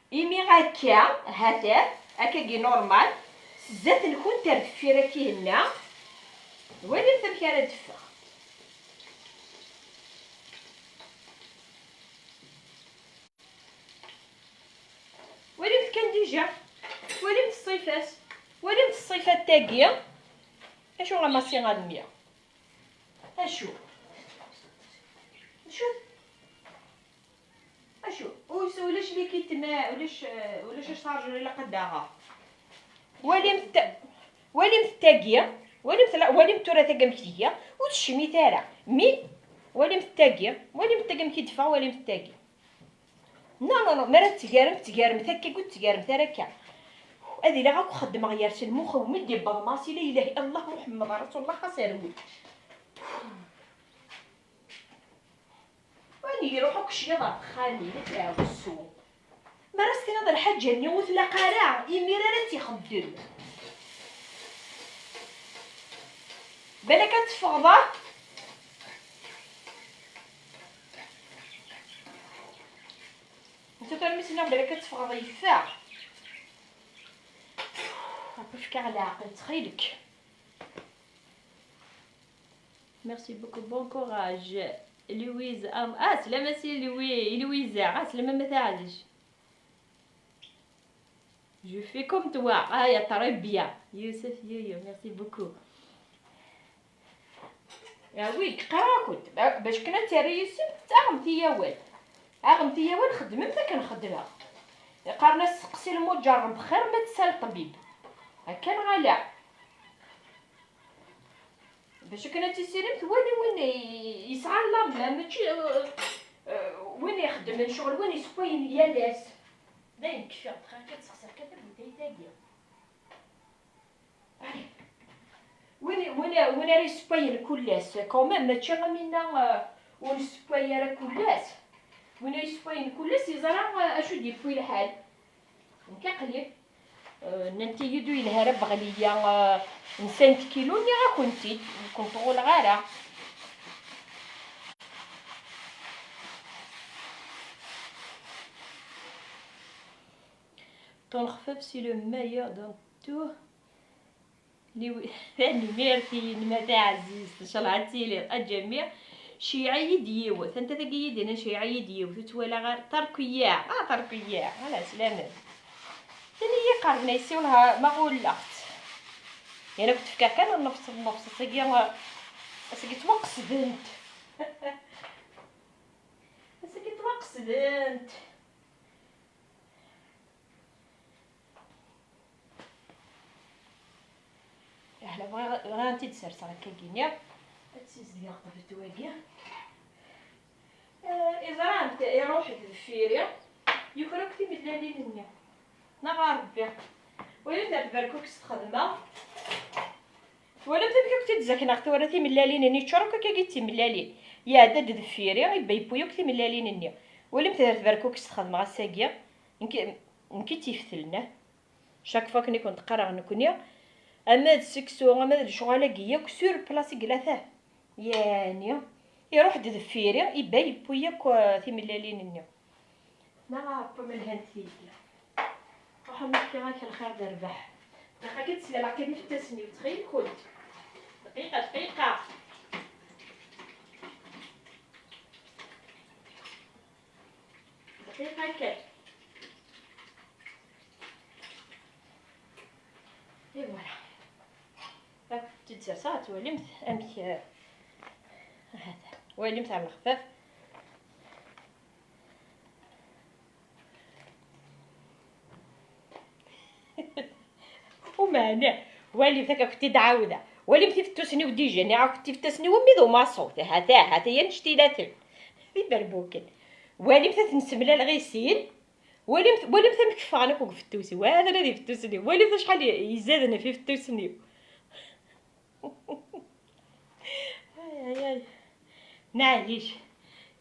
Imi akka, ha-t-an, akkagi normal, s zdat-nkent ar deffir akka ihenna, walimt amek ara d-teffeɣ. Walimt kan déjà, walimt ṣṣifa-s, walimt ṣṣifat-agi, acu a Massi a mmi? Acu? Acu? Acu? Ulac, ulac likit ma, ulac, eh, ulac achargeur ilaq ad d-aɣeɣ. Walimt ta-, walimt tagi, walimt la, walimt tura tagi amek tga, ur tecmit ara. Mi, walimt tagi, walimt tagi amek i d-teffeɣ, walimt tagi. Non, non, non, mi ara tettgaremt, tettgaremt akka, ur tettgaremt ara akka. Ad iliɣ akk xeddmeɣ yers lmux-iw, mi d-yewweḍ Massi, la ilaha illallah Muḥemmed Rasulullah, xas rwel. Win iruḥ akk ccyaḍ ɣer texxamin, ad tɛawsu. Mi ara s-tiniḍ lḥaǧa-nni ur tlaq ara, imir ara tt-ixeddem. Balak ad teffɣeḍ, ah? Netta tura mi s-nniɣ balak ad teffɣeḍ, yeffeɣ. Ṛebbi fk-aɣ leɛqel, ttxil-k. Merci beaucoup, bon courage. Louise, ah, ah, slama si Louis, Louisa, ah, slama ma teɛdec. Je fais comme toi. Ah, ya, très bien. Youssef Yoyo, merci beaucoup. Ah oui, qqareɣ-akent, ba-, bac kan ad terri yis-m, aɣemt-iyi awal. Aɣemt-iyi awal, xedmemt akken xedmeɣ. Qqaren-as seqsi lmuǧerreb xir ma tessal ṭṭbib. Akka neɣ ala? Bac akken ad tissirimt, wali win i-, yesɛan la main, mačči, euh, euh, win ixeddmen ccɣel, win yessewwayen yal ass. Dayen kfiɣ, bɣiɣ kan ad sexsiɣ kan tagut ay tagi. Allez. Win, win, win ara yessewwayen kullas, quand même, mačči am winna, euh, ur nessewway ara kullas. Win ara yessewwayen kullas yeẓra, euh, acu d-yewwi lḥal. Nekk aql-i, euh, nnant-iyi-d ur yelha ara Beɣliya, euh, n cinq kilos, nniɣ-akent-id, ur kent-ɣulleɣ ara. Ton xfef, c'est le meilleur dans tout. Liwi-, tanemmirt i yinma taɛzizt, ncallah ad tiliḍ a Ǧami. Ceyyeɛ-iyi-d yiwet, anta tagi i yi-d-yennan ceyyeɛ-iyi-d yiwet, ur tt-walaɣ ara. Terkeyya, ah, Terkeyya, ala, slam. Tin i yi-iqerben a yessiwel, ha, ma ɣulleɣ-tt. Yerna kent-fkiɣ kan nnefṣ, nnefṣ, ass-agi, ass-agi ttwaqesdent. Ass-agi ttwaqesdent. Ahla, bɣiɣ, bɣiɣ ad tent-id-serseɣ akkagi-nni. Ad tt-sizedgeɣ qbel wagi. Eh, iẓra-mt, iruḥ-d deffir-i, yuker akk timellalin-nni. Neɣ a Rebbi. Walimt ar tberkukest xedmeɣ. Twalamt amek akk tt-id-zakneɣ tura timellalin-nni, ččur akk akkagi d timellalin. Iɛedda-d deffir-i, ibba yewwi akk timellalin-nni. Walimt ar tberkukest xedmeɣ ass-agi. Nekk, nekk i tt-ifetlen, ah. Chaque fois akken i kent-qqareɣ nekkni, ama d seksu, ama d lecɣal-agi yakk, sur place i yella, ata. Yani, iruḥ-d deffir-i, ibba yewwi yakk, eh, timellalin-nni. Neɣ a Ṛebbi ma lhant tigi. Ruḥ a ma fkiɣ-ak lxir d rrbeḥ. Ilaq akka ad slaleɣ kan ifettasen-iw, ttxil-kent. Dqiqa, dqiqa. Dqiqa kan. Et voilà. Ad tt-id-serseɣ, ad twalimt amek, eh, hata. Walimt ar lexfaf. Umeɛna, walimt akka, ad kent-id-ɛawdeɣ. Walimt ifettusen-iw déjà, nniɣ-akent ifettusen-iw am wid umaṣut. Hata, hata, ya nnect-ilaten. D iberbuken. Walimt ad ten-semlaleɣ i sin. Walimt, walimt amek ffɣen akk deg ifettusen. Wa d ifettusen-iw. Walimt acḥal i, izaden ɣef ifettusen-iw. Ay, ay, ay. Maɛlic.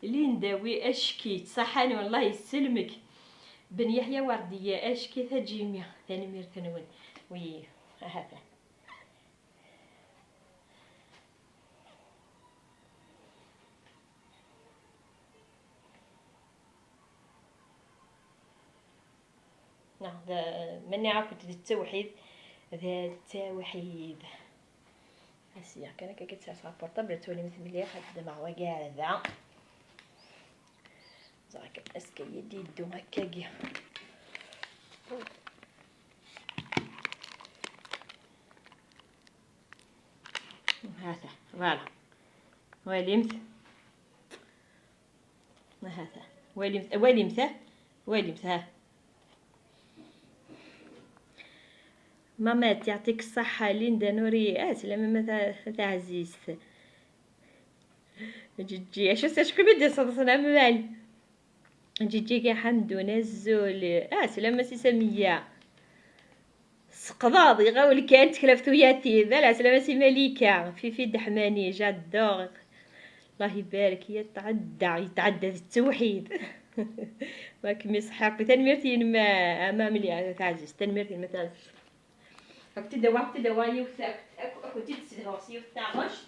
Linda, wi acki, ṣaḥan, wallah yesselmek. Ben Yeḥya Werdiya, acki tajimi. Tanemmirt-nwen. Wi, ahat. Neɣ d, ma nniɣ-akent d ttawḥid, d ttawḥid. Asiya kan akka, ad tt-serseɣ ɣef portable, ad twalimt mliḥ, ad ddmeɣ wagi ar da. Ẓer kan askayyi d-yeddu akkagi. Hata, voilà. Walimt. Hata. Walimt, walimt, ha. Walimt, ha. Mamat, يعطيك الصحة. Linda Nuri, ah, slama ma ta-, taɛzizt. Ǧeǧǧi, acu s-, acku mi d-iseḍsen am mal. Ǧiǧiga Ḥamdun, azul. Ah, slama si Samiya. Seqḍaḍ, iɣawel kan tekla ɣef tuyat-im. Ah, slama si Malika. Fifi Deḥmani, j'adore. Allah ibarek, yetɛedda, yetɛedda d ttewḥid. Ma kem-iṣeḥḥa akk. Tanemmirt-inem a, a Mamli, a taɛzizt. Tanemmirt-inem a taɛzizt. Ad kent-id-awiɣ, ad kent-id-awiɣ yiwet, ad kent-, ad kent-id-ssedhuɣ s yiwet taɣect.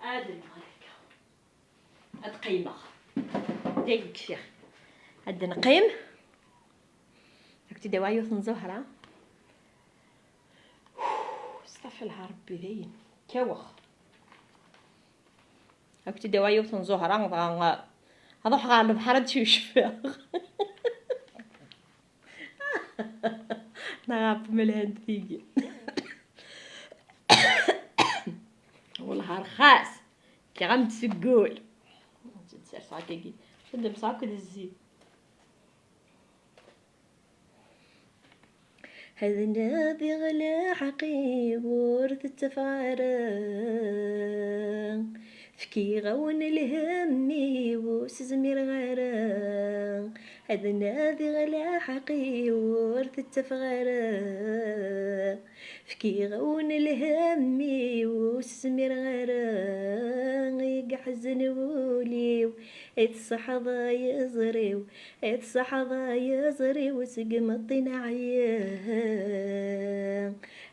Ad nɣer akka. Ad qqimeɣ. Dayen kfiɣ. Ad neqqim. Ad kent-id-awiɣ yiwet n Zuhra. Stafilha Rebbi, dayen. Kkaweɣ. Ad kent-id-awiɣ yiwet n Zuhra, dɣa ad ruḥeɣ ɣer lebḥer ad cucfeɣ. Neɣ ɣef melhant tigi. Wellah rxas. Kkiɣ-am-d seg wul. Ad serseɣ akkagi. Ad d-mseɣ akked zzit. Ad nadiɣ leḥqi ur tettafeɣ ara. Fkiɣ-awen lhemm-iw ur s-zmireɣ ara, ad nadiɣ laḥeq-iw ur t-ttafeɣ ara. Fkiɣ-awen lhemm-iw ur s-zmireɣ ara, i yeḥzen wul-iw, i tṣeḥḍa yeẓri-w, i tṣeḥḍa yeẓri-w seg imeṭṭi n ɛyiɣ.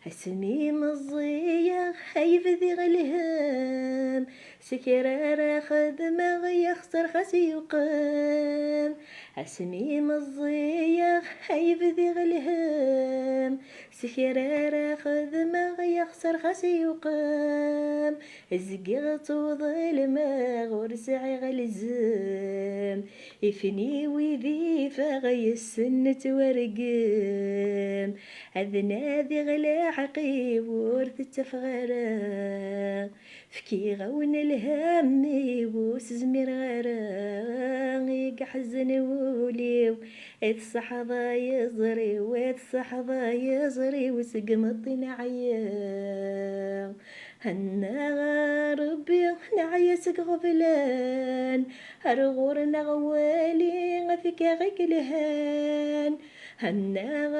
Asmi meẓẓiyeɣ ay bdiɣ lhemm, s kra ara xedmeɣ yaxṣer xas yuqem. Asmi meẓẓiyeɣ ay bdiɣ lhemm, s kra ara xedmeɣ yaxṣer xas yuqem. Zgiɣ ttuḍelmeɣ ur sɛiɣ lzem, ifni wid ifeɣ yes-sen nettwargem. Ad nadiɣ laḥeq-iw ur t-ttafeɣ ara, fkiɣ-awen lhemm-iw ur s-zmireɣ ara, i yeḥzen wul-iw, i tṣeḥḍa yeẓri-w, i tṣeḥḍa yeẓri-w seg imeṭṭi n ɛyiɣ. Hennaɣ a Rebbi, neɛya seg iɣeblan, ar ɣur-neɣ wali, afk-aɣ i yelhan. Hennaɣ a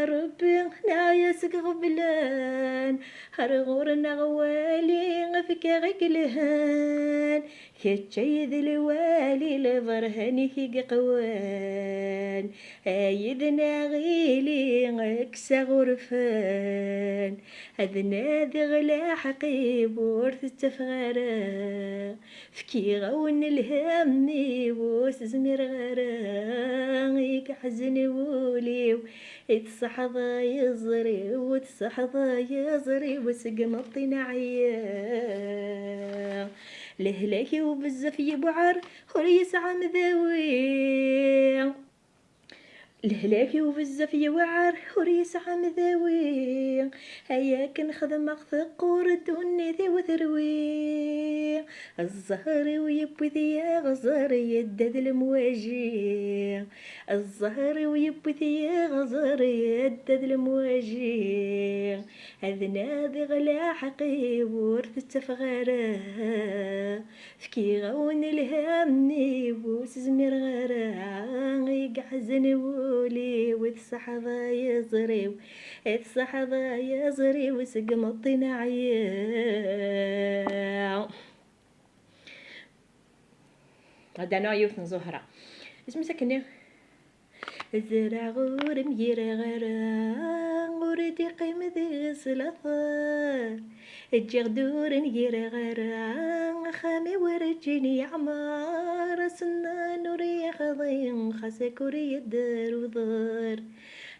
Rebbi, neɛya seg iɣeblan, ar ɣur-neɣ wali, afk-aɣ i yelhan. Kečč ay d lwali, lberhan-ik i yeqwan, ay d-neɣ ili, kkes aɣurfan. Ad nadiɣ laḥeq-iw ur t-ttafeɣ ara, fkiɣ-awen lhemm-iw ur s-zmireɣ ara, i yeḥzen wul-iw, i tṣeḥḍa yeẓri-w, i tṣeḥḍa yeẓri-w seg imeṭṭi n ɛyiɣ. Lehlak-iw bezzaf yewɛer, ur yesɛi amdawi. Lehlak-iw bezzaf yewɛer, ur yesɛi amdawi. Ay akken xedmeɣ teqqur ddunit-iw terwi. Zzher-iw yewwi-t yiɣzer, yedda d lemwaji. Zzher-iw yewwi-t yiɣzer, yedda d lemwaji. Ad nadiɣ laḥeq-iw ur t-ttafeɣ ara, fkiɣ-awen lhemm-iw ur s-zmireɣ ara, i yeḥzen wul-iw, i tṣeḥḍa yeẓri-w, i tṣeḥḍa yeẓri-w seg imeṭṭi n ɛyiɣ. Ad d-rnuɣ yiwet n Zuhra. Isem-is akkenni. Zreɛ ur mgireɣ ara, ur d-iqqim deg-s later. Ǧǧiɣ-d ur mgireɣ ara, axxam-iw werǧin yeɛmer. Asennan ur yexḍi, xas akk ur yedder uḍar.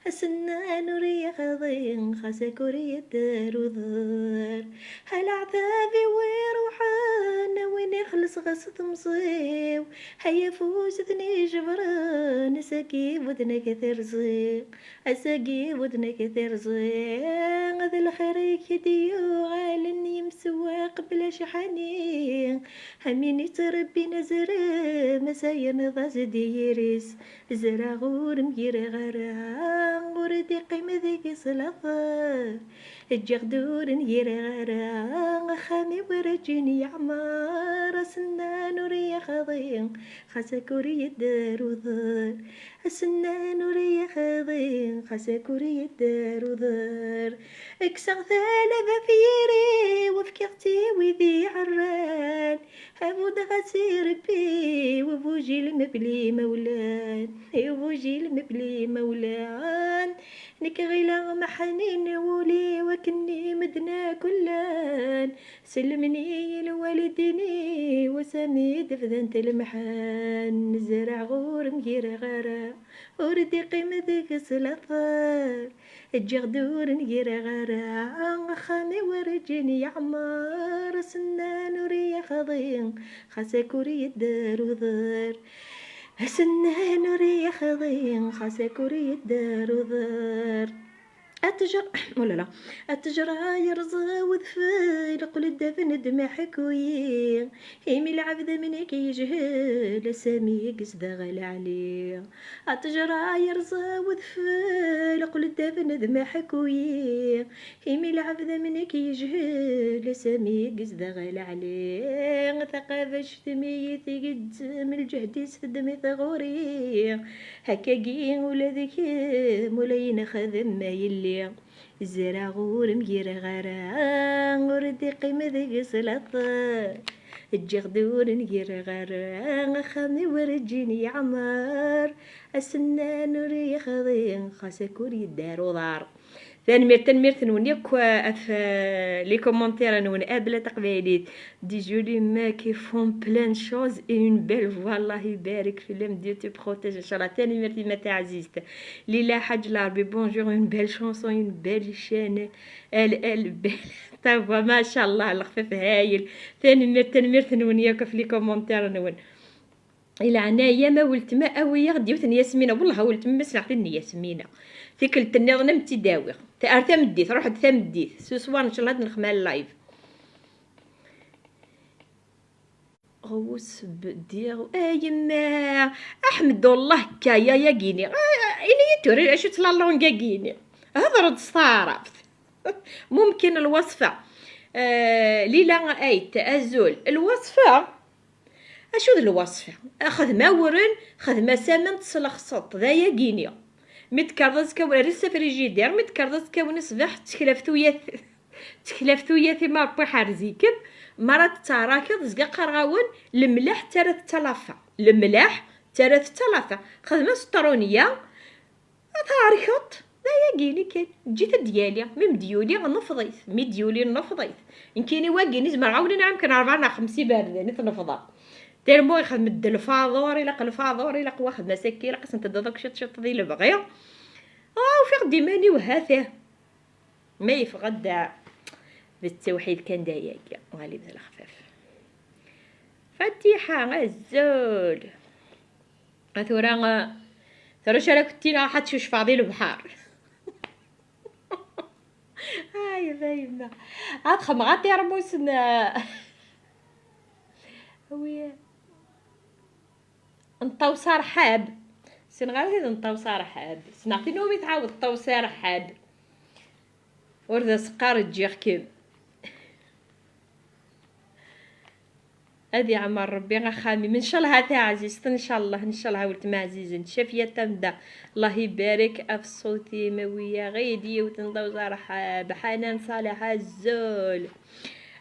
Asennan ur yexḍi, xas akk ur yedder uḍar. Aleɛtab-iw iruḥen, a win ixelleṣ ɣas temẓi-w. Ay afus ten-ijebren, ass-agi wednek terẓi. Ass-agi wednek terẓi. D lxir-ik i d-yuɣalen yemsewwaq bla cḥani. Am win ittrebbin azrem, ass-a yerneḍ-as-d yiri-s. Zreɛ ur mgireɣ ara, ur d-iqqim deg-s later. Ǧǧiɣ-d ur mgireɣ ara, axxam-iw werǧin yeɛmer. Asennan ur yexḍi, xas akk ur yedder uḍar. Asennan ur yexḍi, xas akk ur yedder uḍar. Kkseɣ talaba f yiri-w, fkiɣ-tt i wid iɛerran. Abudeɣ-as i Rebbi, i ubujil mebli imawlan, i ubujil mebli imawlan. Nekk ɣileɣ meḥnin wul-iw akken i medden akk llan. Sellmen-iyi lwalidin-iw, asmi d-bdant lemḥan. Zreɛ ur mgireɣ ara, ur d-iqqim deg-s later. Ǧǧiɣ-d ur mgireɣ ara, axxam-iw werǧin yeɛmer. Asennan ur yexḍi, xas akk ur yedder uḍar. Asennan ur yexḍi, xas akk ur yedder uḍar. At-, ttejra, oh là là, ttejra yerẓa wedfel, qled d abnedm aḥekkuyi, imi lɛebd amnek yejhel, asami i yezdeɣ lɛali. Ttejra yerẓa wedfel, qled d abnedm aḥekkuyi, imi lɛebd amnek yejhel, asami i yezdeɣ lɛali. Taqabact mi yi-tgezzem, lǧehd-is teddem-it ɣur-i. Hakkagi ula d kemm, ula yinexdem ma yelli. Zreɣ ur mgireɣ ara, ur d-iqqim deg-s laṭer. Ǧǧiɣ-d ur mgireɣ ara, axxam-iw werǧin yeɛmer. Asennan ur yexḍi, xas akk ur yeddi ar uḍar. Tanemmirt, tanemmirt-nwen yakk, eh, ɣef, eh, les commentaires-nwen, abla taqbaylit. Des jolis mecs qui font plein de choses et une belle voix. Allah ibarek fell-am, Dieu te protège, inchallah. Tanemmirt, yemma taɛzizt. Lila Ḥaǧ Larbi, bonjour, une belle chanson, une belle chaîne. Elle, elle, belle. Ta voix, machallah, lexfif haayen. Tanemmirt, tanemmirt-nwen yakk ɣef les commentaires-nwen. I leɛnaya, ma weltma, awi-yaɣ-d yiwet n Yasmina. Wellah a weltma, ma sneɣ tin n Yasmina. Tikkelt nniḍen am tt-id-awiɣ. Ta-, ar tameddit, ruḥ-d tameddit. S uswan, ncallah ad nexmar live. Ɣwes bdiɣ, a yemma, aḥmed Allah, kaya yagini. Ah, ini-yi tura, acu-tt la langue-agini? Hḍer-d s taɛrabt. Mumkin lwaṣfa. Eh, Lila Ayt, azul. Lwaṣfa? Acu d lwaṣfa? Xdem awren, xdem-as aman, teslexseḍ-t, d ayagini. Mi d-tekkreḍ azekka, err-it s afrijidir, mi d-tekkreḍ azekka-nni ṣṣbeḥ, ttekla ɣef tuyat, ttekla ɣef tuyat-im, Ṛebbi iḥrez-ikem. Mi ara tettɛerrakeḍ, zgiɣ qqareɣ-awen, lemleḥ ttarrat-tt à la fin. Lemleḥ ttarrat-tt à la fin. Xdem-as ṭṭrunya, ad tɛerkeḍ, d ayagi-ni kan. Ǧǧet ad d-yali, mi m-d-yuli, nefḍ-it. Mi d-yuli, nefḍ-it. Nekkini wagi-ni zemreɣ a wen-iniɣ amkan rebɛa neɣ xemsa iberdan i t-nefḍeɣ. Tellement ixdem-d lfaḍur, ilaq lfaḍur, ilaq waxdem asakki, ilaq ad sen-teddiḍ akk ciṭ ciṭ di lebɣi. Ah, ufiɣ-d iman-iw, ha-t-ah. Ma yeffeɣ-d d ttawḥid kan d ayagi, ɣalib d lexfaf. Fatiḥa, azul. A tura, eh, tura acu ara kent-iniɣ, ḥatt cucfeɣ di lebḥer. Ay, a yemma. Ad xedmeɣ aṭirmus n, wi, n ṭawsa rḥab. Ssneɣ ara tid n ṭawsa rḥab. Ssneɣ tin umi tɛawed ṭawsa rḥab. Ur d as-qqar ǧǧiɣ-kem. Ad iɛmer Rebbi axxam-im. Ncallah a taɛzizt, ncallah, ncallah a weltma ɛzizen. Cafiya Tamda, Allah ibarek ɣef ṣṣut-im, awi-yaɣ-id yiwet n ṭawsa rḥab. Ḥanan Ṣaleḥ, azul.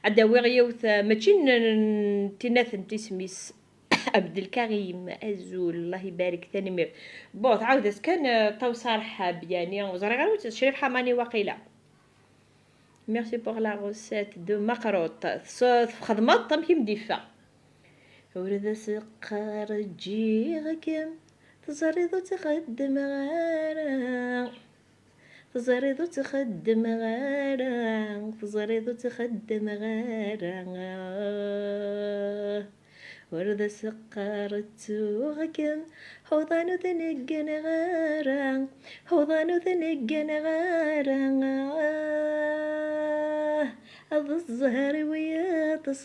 Ad d-awiɣ yiwet, mačči n, n, n tinat n tismis. Abdelkarim, azul, Allah ibarek, tanemmirt. Bon, tɛawed-as kan, eh, ṭawsa rḥab, yani, ur ẓriɣ ara wi tt-, Crif Ḥamani waqila. Merci pour la recette de maqrut. Txedmeḍ-t amek i m-d-iffeɣ. Ur d as-qqar ǧǧiɣ-kem, teẓriḍ ur tt-xeddmeɣ ara. Teẓriḍ ur tt-xeddmeɣ ara, teẓriḍ ur tt-xeddmeɣ ara. Ur d as-qqar ttuɣ-kem, uḍan ur ten-gganeɣ ara, uḍan ur ten-gganeɣ ara. D zzher-iw yeṭṭes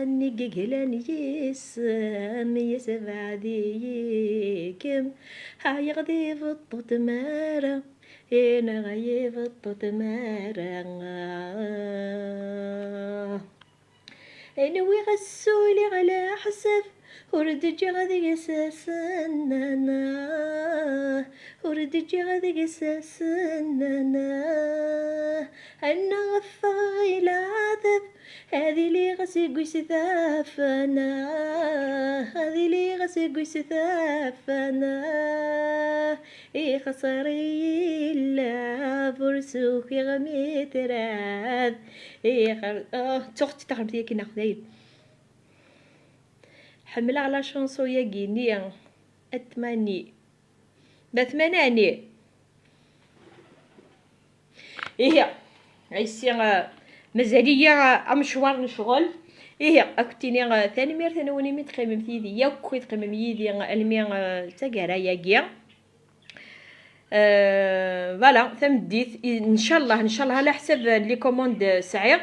nnig glan yis-m, yesbeɛd-iyi-kem, ɛyiɣ di beṭṭu tmara. Ineɣ yibeṭṭu tmara. Nwiɣ ad suliɣ leḥsab, ur d-ǧǧiɣ deg-s asennan, ur d-ǧǧiɣ deg-s asennan. Annaɣ ffɣeɣ i leɛtab, ad iliɣ seg wis tafana, ad iliɣ seg wis tafana. Ixṣer-iyi llaf, ur sukiɣ mi trab. Ixer-, oh, ttuɣ-tt taxemt yagi neɣ dayen. Ḥemmleɣ la chanson-yagi-nni, Atmani. Batman ɛni? Ihi, ɛissi, ah, mazal-iyi, ah, amecwar n ccɣel. Ihi, ad kent-iniɣ, ah, tanemmirt-nwen imi teqqimemt yid-i yakk, i teqqimem yid-i almi, ah, d taggara-agi. Euh, voilà, tameddit, i- ncallah, ncallah, ɛla ḥsab les commandes sɛiɣ.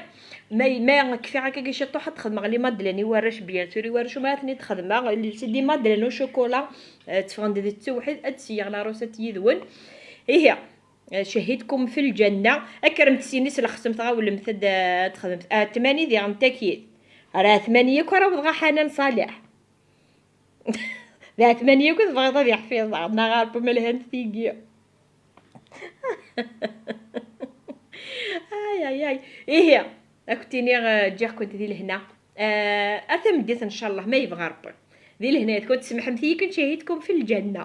Ma, ma kfiɣ akka ciṭuḥ, ad xedmeɣ les madeleines i warrac, bien sûr, i warrac, ma ad ten-id-xedmeɣ, c'est des madeleines au chocolat, euh, tteffɣen-d d ttewḥid, ad d-siyyeɣ la recette yid-wen. Ihi, euh, cahidkum fi lǧanna. Akremt s yini s lexsemt, ɣawlemt ad, ad txedmemt. Ah, tmani diɣen takit. Ar ɛetmani yakk ara wwḍeɣ a Ḥanan Ṣaleḥ. D ɛetmani yakk i tebɣiḍ ad iḥfiẓeɣ, neɣ Ṛebbi ma lhant tigi. Ay, ay, ay. Ihi, ad kent-iniɣ, eh, ǧǧiɣ-kent di lehna. Eh, ar tameddit, ncallah, ma yebɣa Ṛebbi. Di lehna-tkent, semḥemt-iyi kan, cahidkum fi lǧanna.